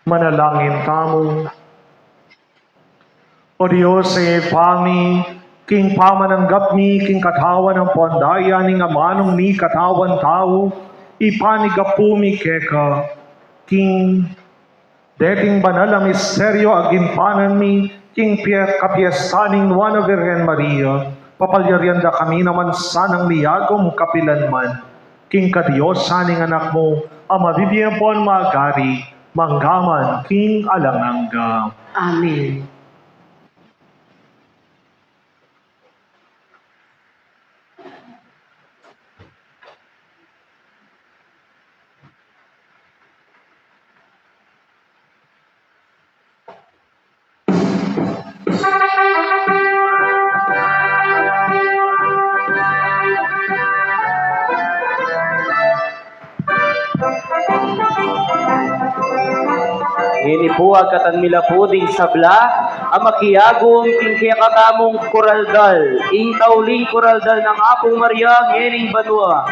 Manalangin tamu. O Dios, Ibpa mi, king pamananggap mi king katawan ampon daya ning amanung mikatawan tau, ipanyawad mi keka king deting banal a misteryo a ginpanan mi king pie-, kapiestan ning Nuan a Virgen Maria, papalyarian da kami naman sanang miyagum kapilan man king kadiosan ning Anak mu, a mabibie ampon magari mangga man king alang angga. Amen. Ngeni pu, agkatan mi la pu ding sabla a makiagum king kekatamung kuraldal, ing tauling kuraldal nang Apung Maria ngening banua.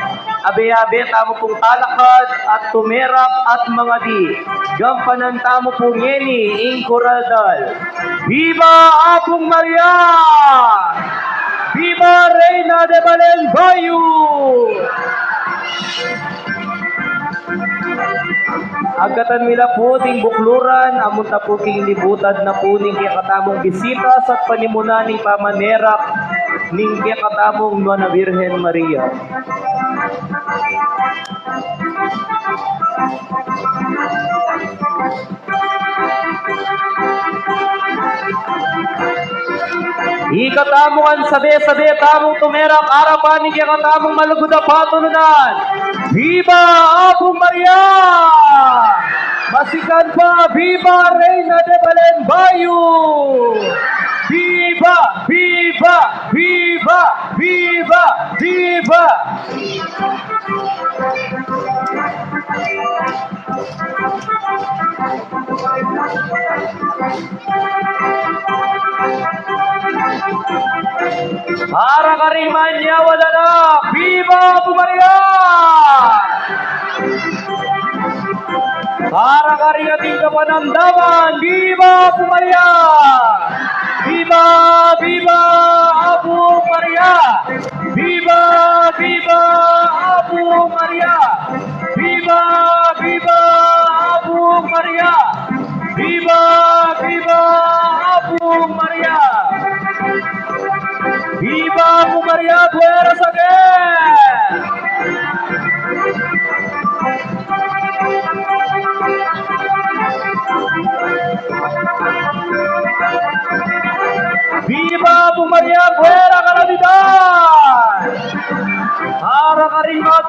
Abe-abe tamu pung talakad at tumerak at mangadi. Gampanan tamu pu ngeni ing kuraldal. Viva Apung Maria! Viva Reina de Balen Bayu! Agkatan mi la pu ding bukluran, amunta pu king libutan na pu ning kekatamung bisita at panimunan ning pamanerak ning kekatamung Nuan a Virgen Maria. Ikatamu ngan sabe-sabe tamung tumerak arapan ning kekatamung malugud a patulunan. Viva Apung Maria! Masikan pa, viva Reina de Balen Bayu! Viva, viva, viva, viva, viva! Para karing manyawad anak, viva Apung Maria! Para karing ating kapanamdaman, viva Apung Maria! Viva, viva Apung Maria! Viva, viva Apung Maria! Viva, viva Apung Maria! Viva, viva Apung Maria! Viva Apung Maria, buenas again!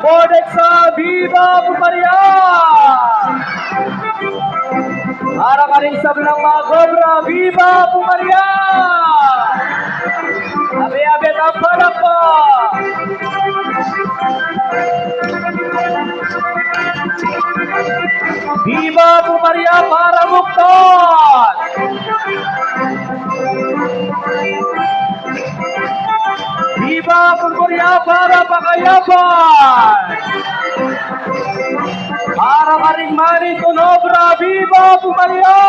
Codex, viva Apu Maria! Para karing sablang makobra, viva Apu Maria! Abe-abe tang palakpak! Viva Apu Maria para bukton! Viva Apu Maria para pakayapan! Para karing manintun obra, viva Apu Maria!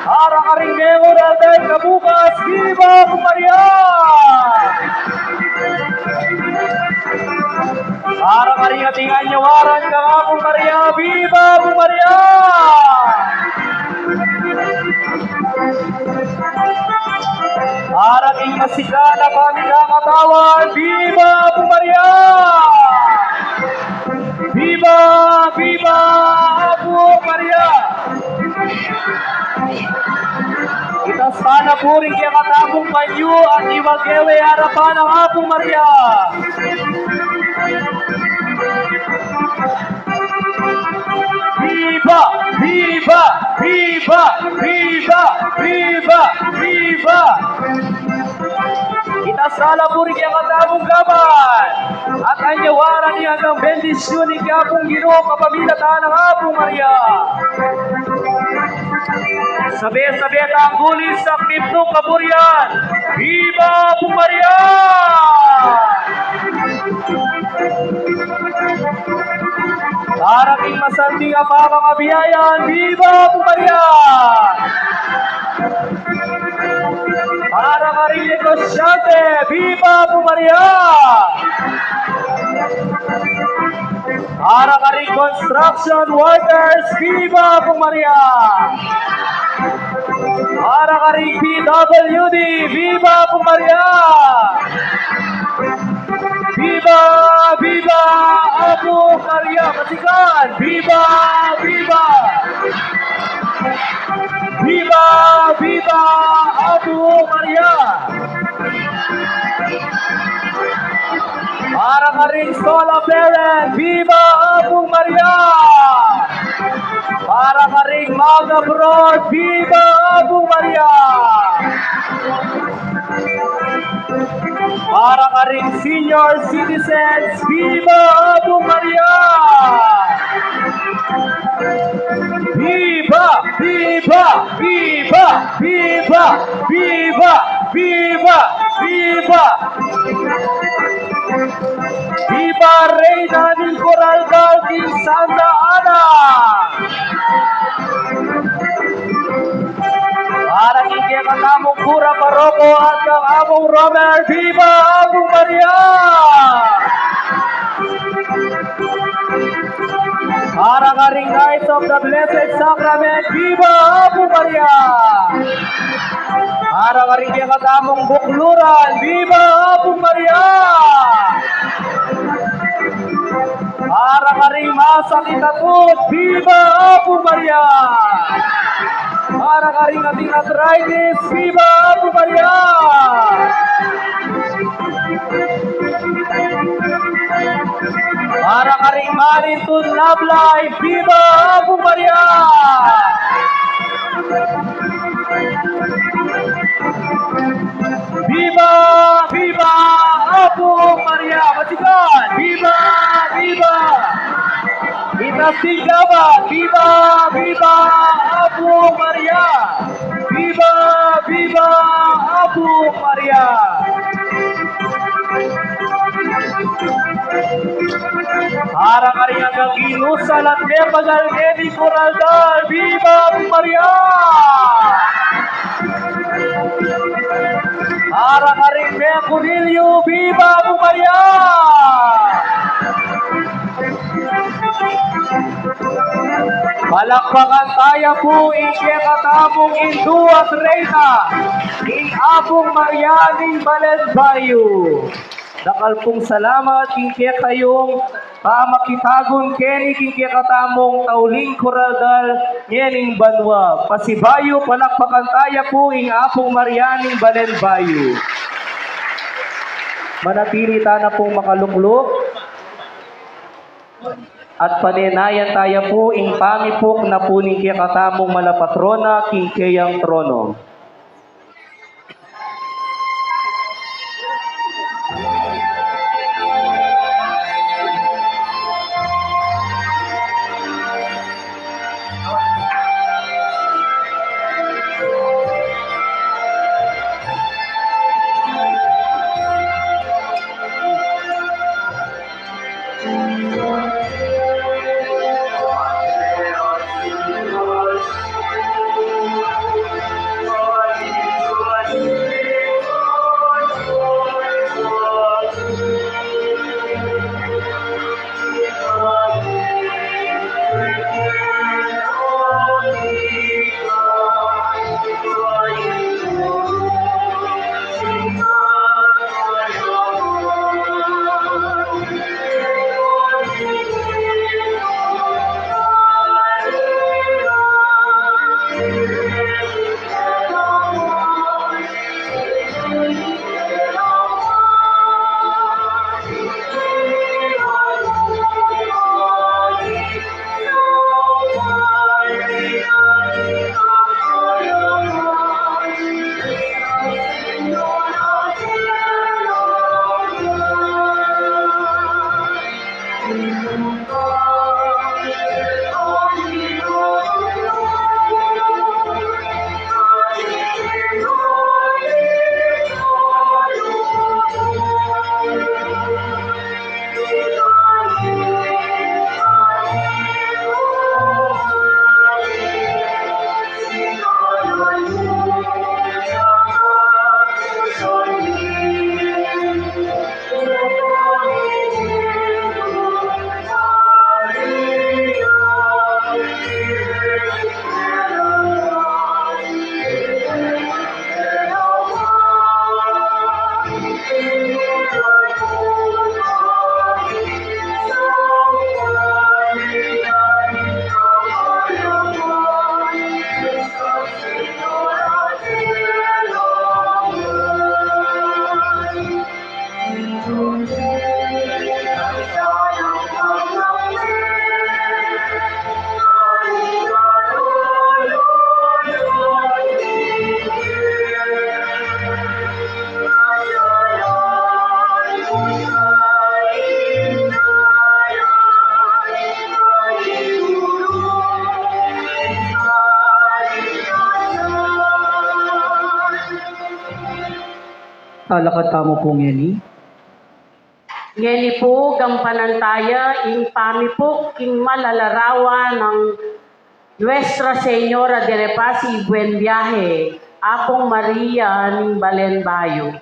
Para karing menguralday kabukas, viva Apu Maria! Para karing ating anyawaran kang Apu Maria, viva Apu Maria! Para king masikan a pamikakatawan, viva Apu Maria! Viva, viva Apu Maria! Itas tana pu ring kekatamung panyu at iwage we king arapan nang Apu Maria. Viva! Viva! Viva! Viva! Viva! Viva! Itas tana pu ring kekatamung gamat at anyawaran ing anggang bendisyun ning Apung Ginu kapamilatan nang Apu Maria. Sabe-sabe tang gulis king nung kaburian. Viva Apu Maria! Para king masanting a pamakabiayan, viva Apu Maria! Para karing negosyante, viva Apu Maria! Para karing construction workers, viva Apu Maria! Para karing P W D, viva Apu Maria! Viva, viva Apu Maria! Masikan! Viva, viva! Viva, viva Apu Maria! Para karing solar parent, viva Apu Maria! Para karing mag-abroad, viva Apu Maria! Para karing senior citizens, viva Apu Maria! Viva! Viva! Viva! Viva! Viva! Viva! Viva! Viva Reina ning Coraldal king Santa Ana! Para king kekatamung kura paroko at kang Among Romer, viva Apu Maria! Para karing Knights of the Blessed Sacrament, viva Apu Maria! Para karing kekatamung bukluran, viva Apu Maria! Para karing masakit a tut, viva Apu Maria! Para karing ating arthritis, viva Apu Maria! Para karing manintun love life, viva Apu Maria! Viva! Viva Apu Maria! Masikan! Viva! Viva! Itas ing gamat! Viva! Viva Apu Maria! Viva! Viva Apu Maria! Para karing anggang inusal at mepagal ngening Coraldal, viva Apu Maria! Para karing mekurilyu, viva Apu Maria! Palakpakan taya pu ing kekatamung Indu at Reyna, ing Apung Maria ning Balen Bayu. Dakal pung salamat king kekayung pamakitagun keni king kekatamung tauling Coraldal ngening banua. Pasibayu, palakpakan taya pu ing Apung Maria ning Balen Bayu. Manatili tana pung makalukluk. At panenayan taya pu ing pamipuk na pu ning kekatamung malapatrona king keyang trono. Talakad tamu pu ngeni. Ngeni pu, gampanan taya ing pamipuk king malalarawan nang Nuestra Señora de la Paz y Buen Viaje, Apung Maria ning Balen Bayu.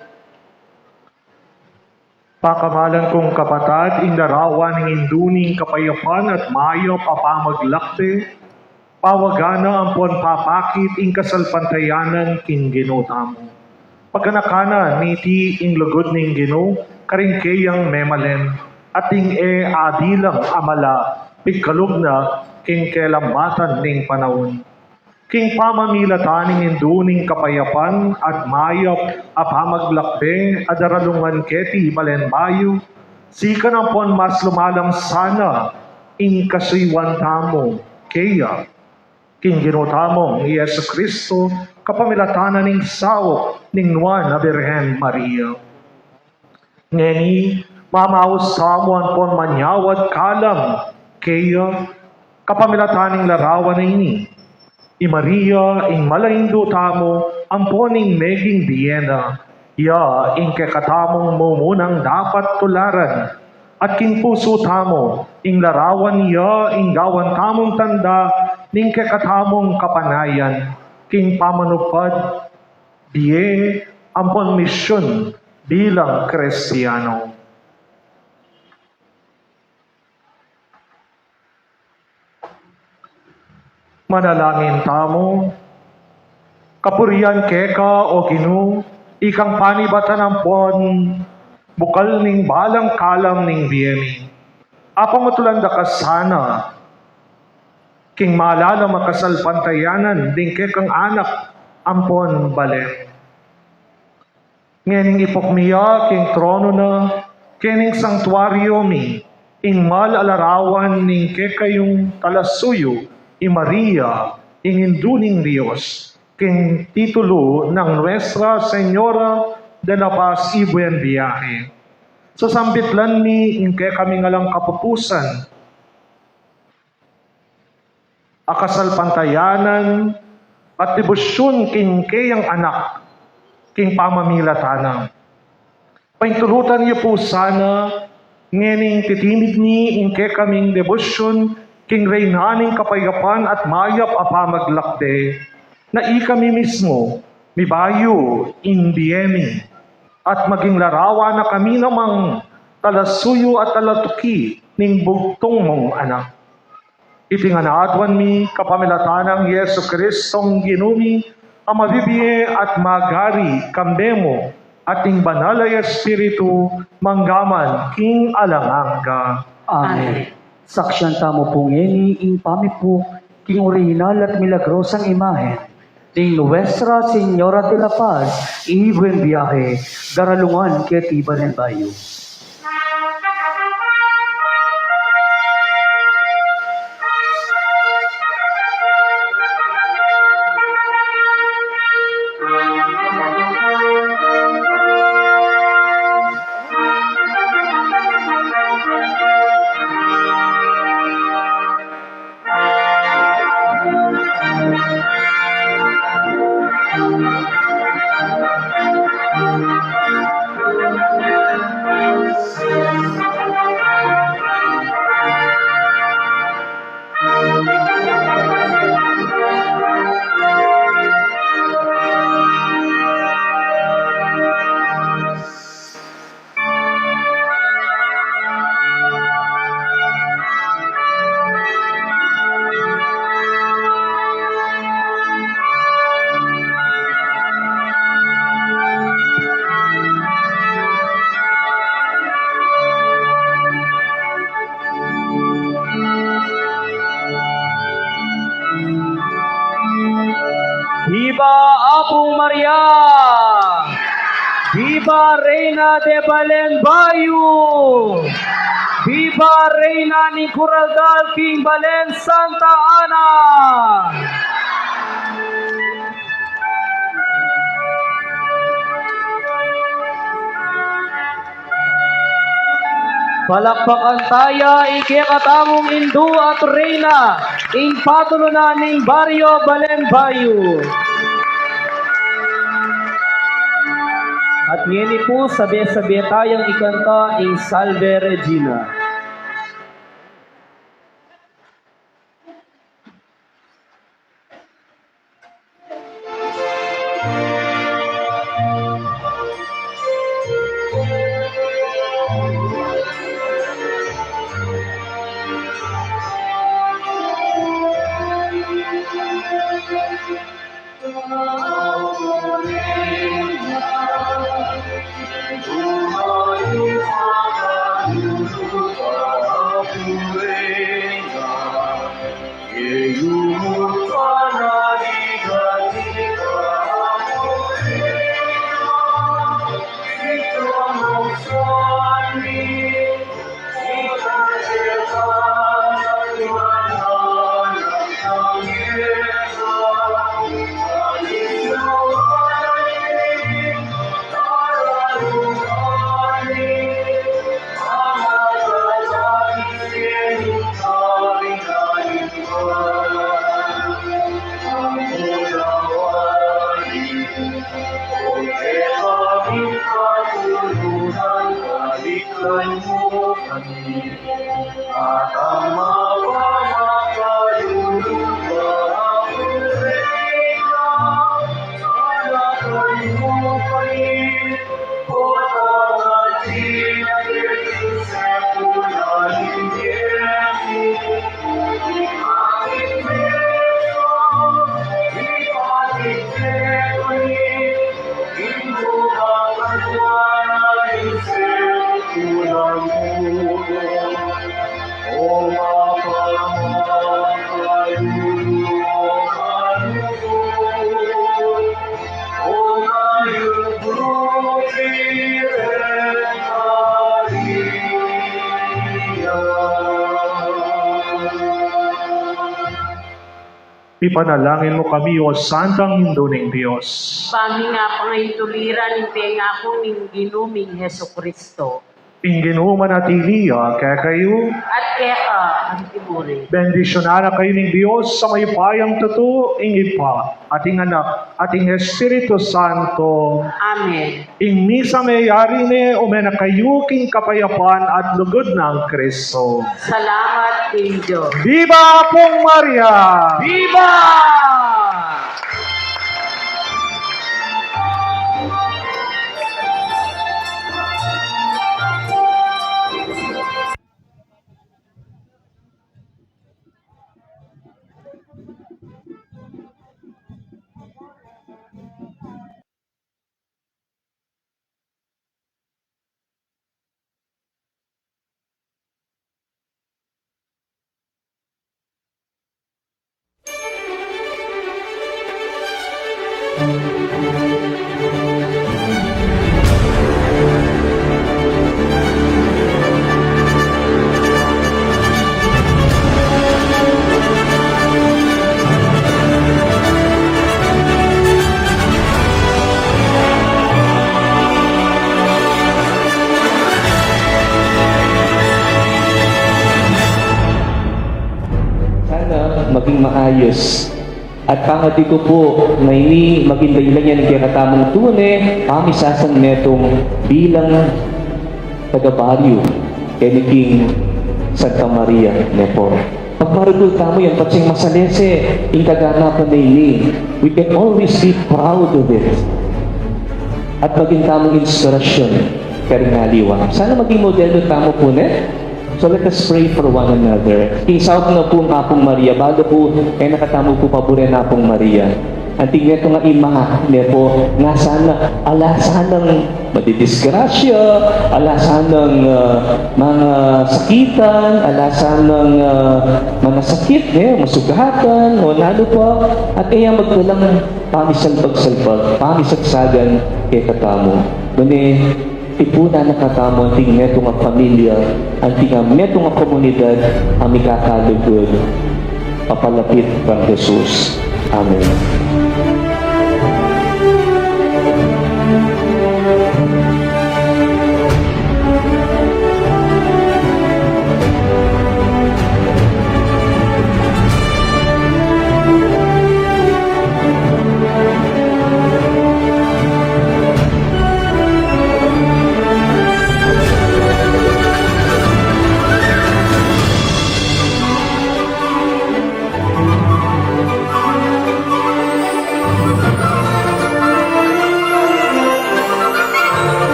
Pakamalan kung kapatad, ing larawan ning Indu ning Kapayapan at mayap a pamaglakbe, pawagan na ampon papakit ing kasalpantayanan king Ginu tamu. Paganakan na niti ing lugud ning Ginu karing keyang memalen, at ding e adilang a mala pigkalub na king kelambatan ning panaun. King pamamilatan ning Indu ning Kapayapan at mayap a pamaglakbe a daralungan keti Balen Bayu, sikan ampon mas lumalam sana ing kasuyuan tamu keya. King Ginu tamung Jesucristo, kapamilatan na ning saup ning Nuan a Birhen Maria. Ngeni, mamaus tamu ampon manyawad kalam keya, kapamilatan ning larawan a ini. I Maria, ing mala Indu tamu, ampon ing meging bie na, ya ing kekatamung mumunang dapat tularan. At king pusu tamu, ing larawan ya ing gawan tamung tanda ning kekatamung kapanayan king pamanupad, bie, ampon misyun bilang Kristiano. Manalangin tamu. Kapurian keka, O Ginu, ikang panibatan ampon bukal ning balang kalam ning bie mi. Apamatulan da ka sana king malalam a kasalpantayanan ding kekang anak ampon balen. Ngening ipok mi ya king trono na, kening sangtuario mi, ing mal a larawan ning kekayung talasuyu, i Maria, ing Indu ning Dios, king titulu nang Nuestra Señora de la Paz y Buen Viaje. Sasambitlan mi ing kekaming alang kapupusan a kasalpantayanan at debosyun king keyang anak, king pamamilatan na. Paintulutan yu pu sana, ngening titimid mi ing kekaming debosyun king Reyna ning kapayapan at mayap a pamaglakbe, na ikami mismu, mibayu ing bie mi, at maging larawan na kami namang talasuyu at talatuki ning bugtung mung anak. Iti ngan aduan mi kapamilatan nang Jesucristong Ginu mi, a mabibie at magari kambe mu, at ning Banal a Espiritu, mangga man king alang angga. Amen. Amen. Saksian tamu pu ngeni ing pamipuk king orihinal at milagrosang imahen ning Nuestra Señora de la Paz y Buen Viaje, daralungan keti Balen Bayu. Viva Apu Maria! Viva Reina de Balen Bayu! Viva Reina ning Kuraldal king Balen Santa Ana! Palakpakan taya ing kekatamung Indu at Reyna, ing patulunan ning Baryo Balen Bayu. At ngeni pu, sabe-sabe tayang ikanta ing Salve Regina. Ipanalangin mu kami, O Santang Indu ning Dios. Ba mi nga pangaintuliran ing pengaku ning Ginu ming Jesucristo. Ing Ginu manatili ya kekayu. At keka antimurin. Bendisyunan na kayu ning Dios a mayupayang tutu, ing Ibpa, at ing Anak, at ing Espiritu Santo. Amen. Ing misa meyari ne, ume na kayu king kapayapan at lugud nang Kristo. Salamat king Dios. Viva Apung Maria! Viva! Sana maging maayos. At pangadi ku pu, ngeni maging dahilan yan kekatamung tune pamisasang metung bilang taga-baryu keni king Santa Maria, ne pu. Pagmaragul tamu yan, patsing masalese ing kaganapan a ini, we can always be proud of it. At maging tamung inspirasyon karing aliwa. Sana maging modelo tamu pu, ne? So let us pray for one another. King saup na pu ning Apung Maria, balu pu, e na katamu pu paburen Apung Maria. Anting neto nga ima, ne pu, nga sana, ala sanang madidisgrasya, ala sanang, ah, masakitan, ala sanang, ah, manasakit, ne, masugatan, o nanu pa, at e ya magdalang pamisalpag-salpag, pamisagsagan kekatamu. Nune, tipunan na katamu anting metung a pamilya, anting metung a komunidad a mikakalugud papalapit kang Jesus. Amen.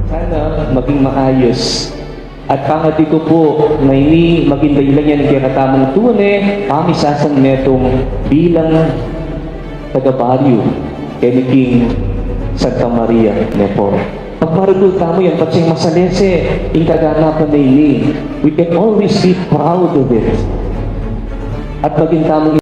Sana maging maayos. At pangadi ku pu, ngeni maging dahilan yan kekatamung tune pamisasang metung bilang taga-baryu keni king Santa Maria, ne pu. Pagmaragul tamu yan, patsing masalese ing kaganapan a ini, we can always be proud of it. At maging tamung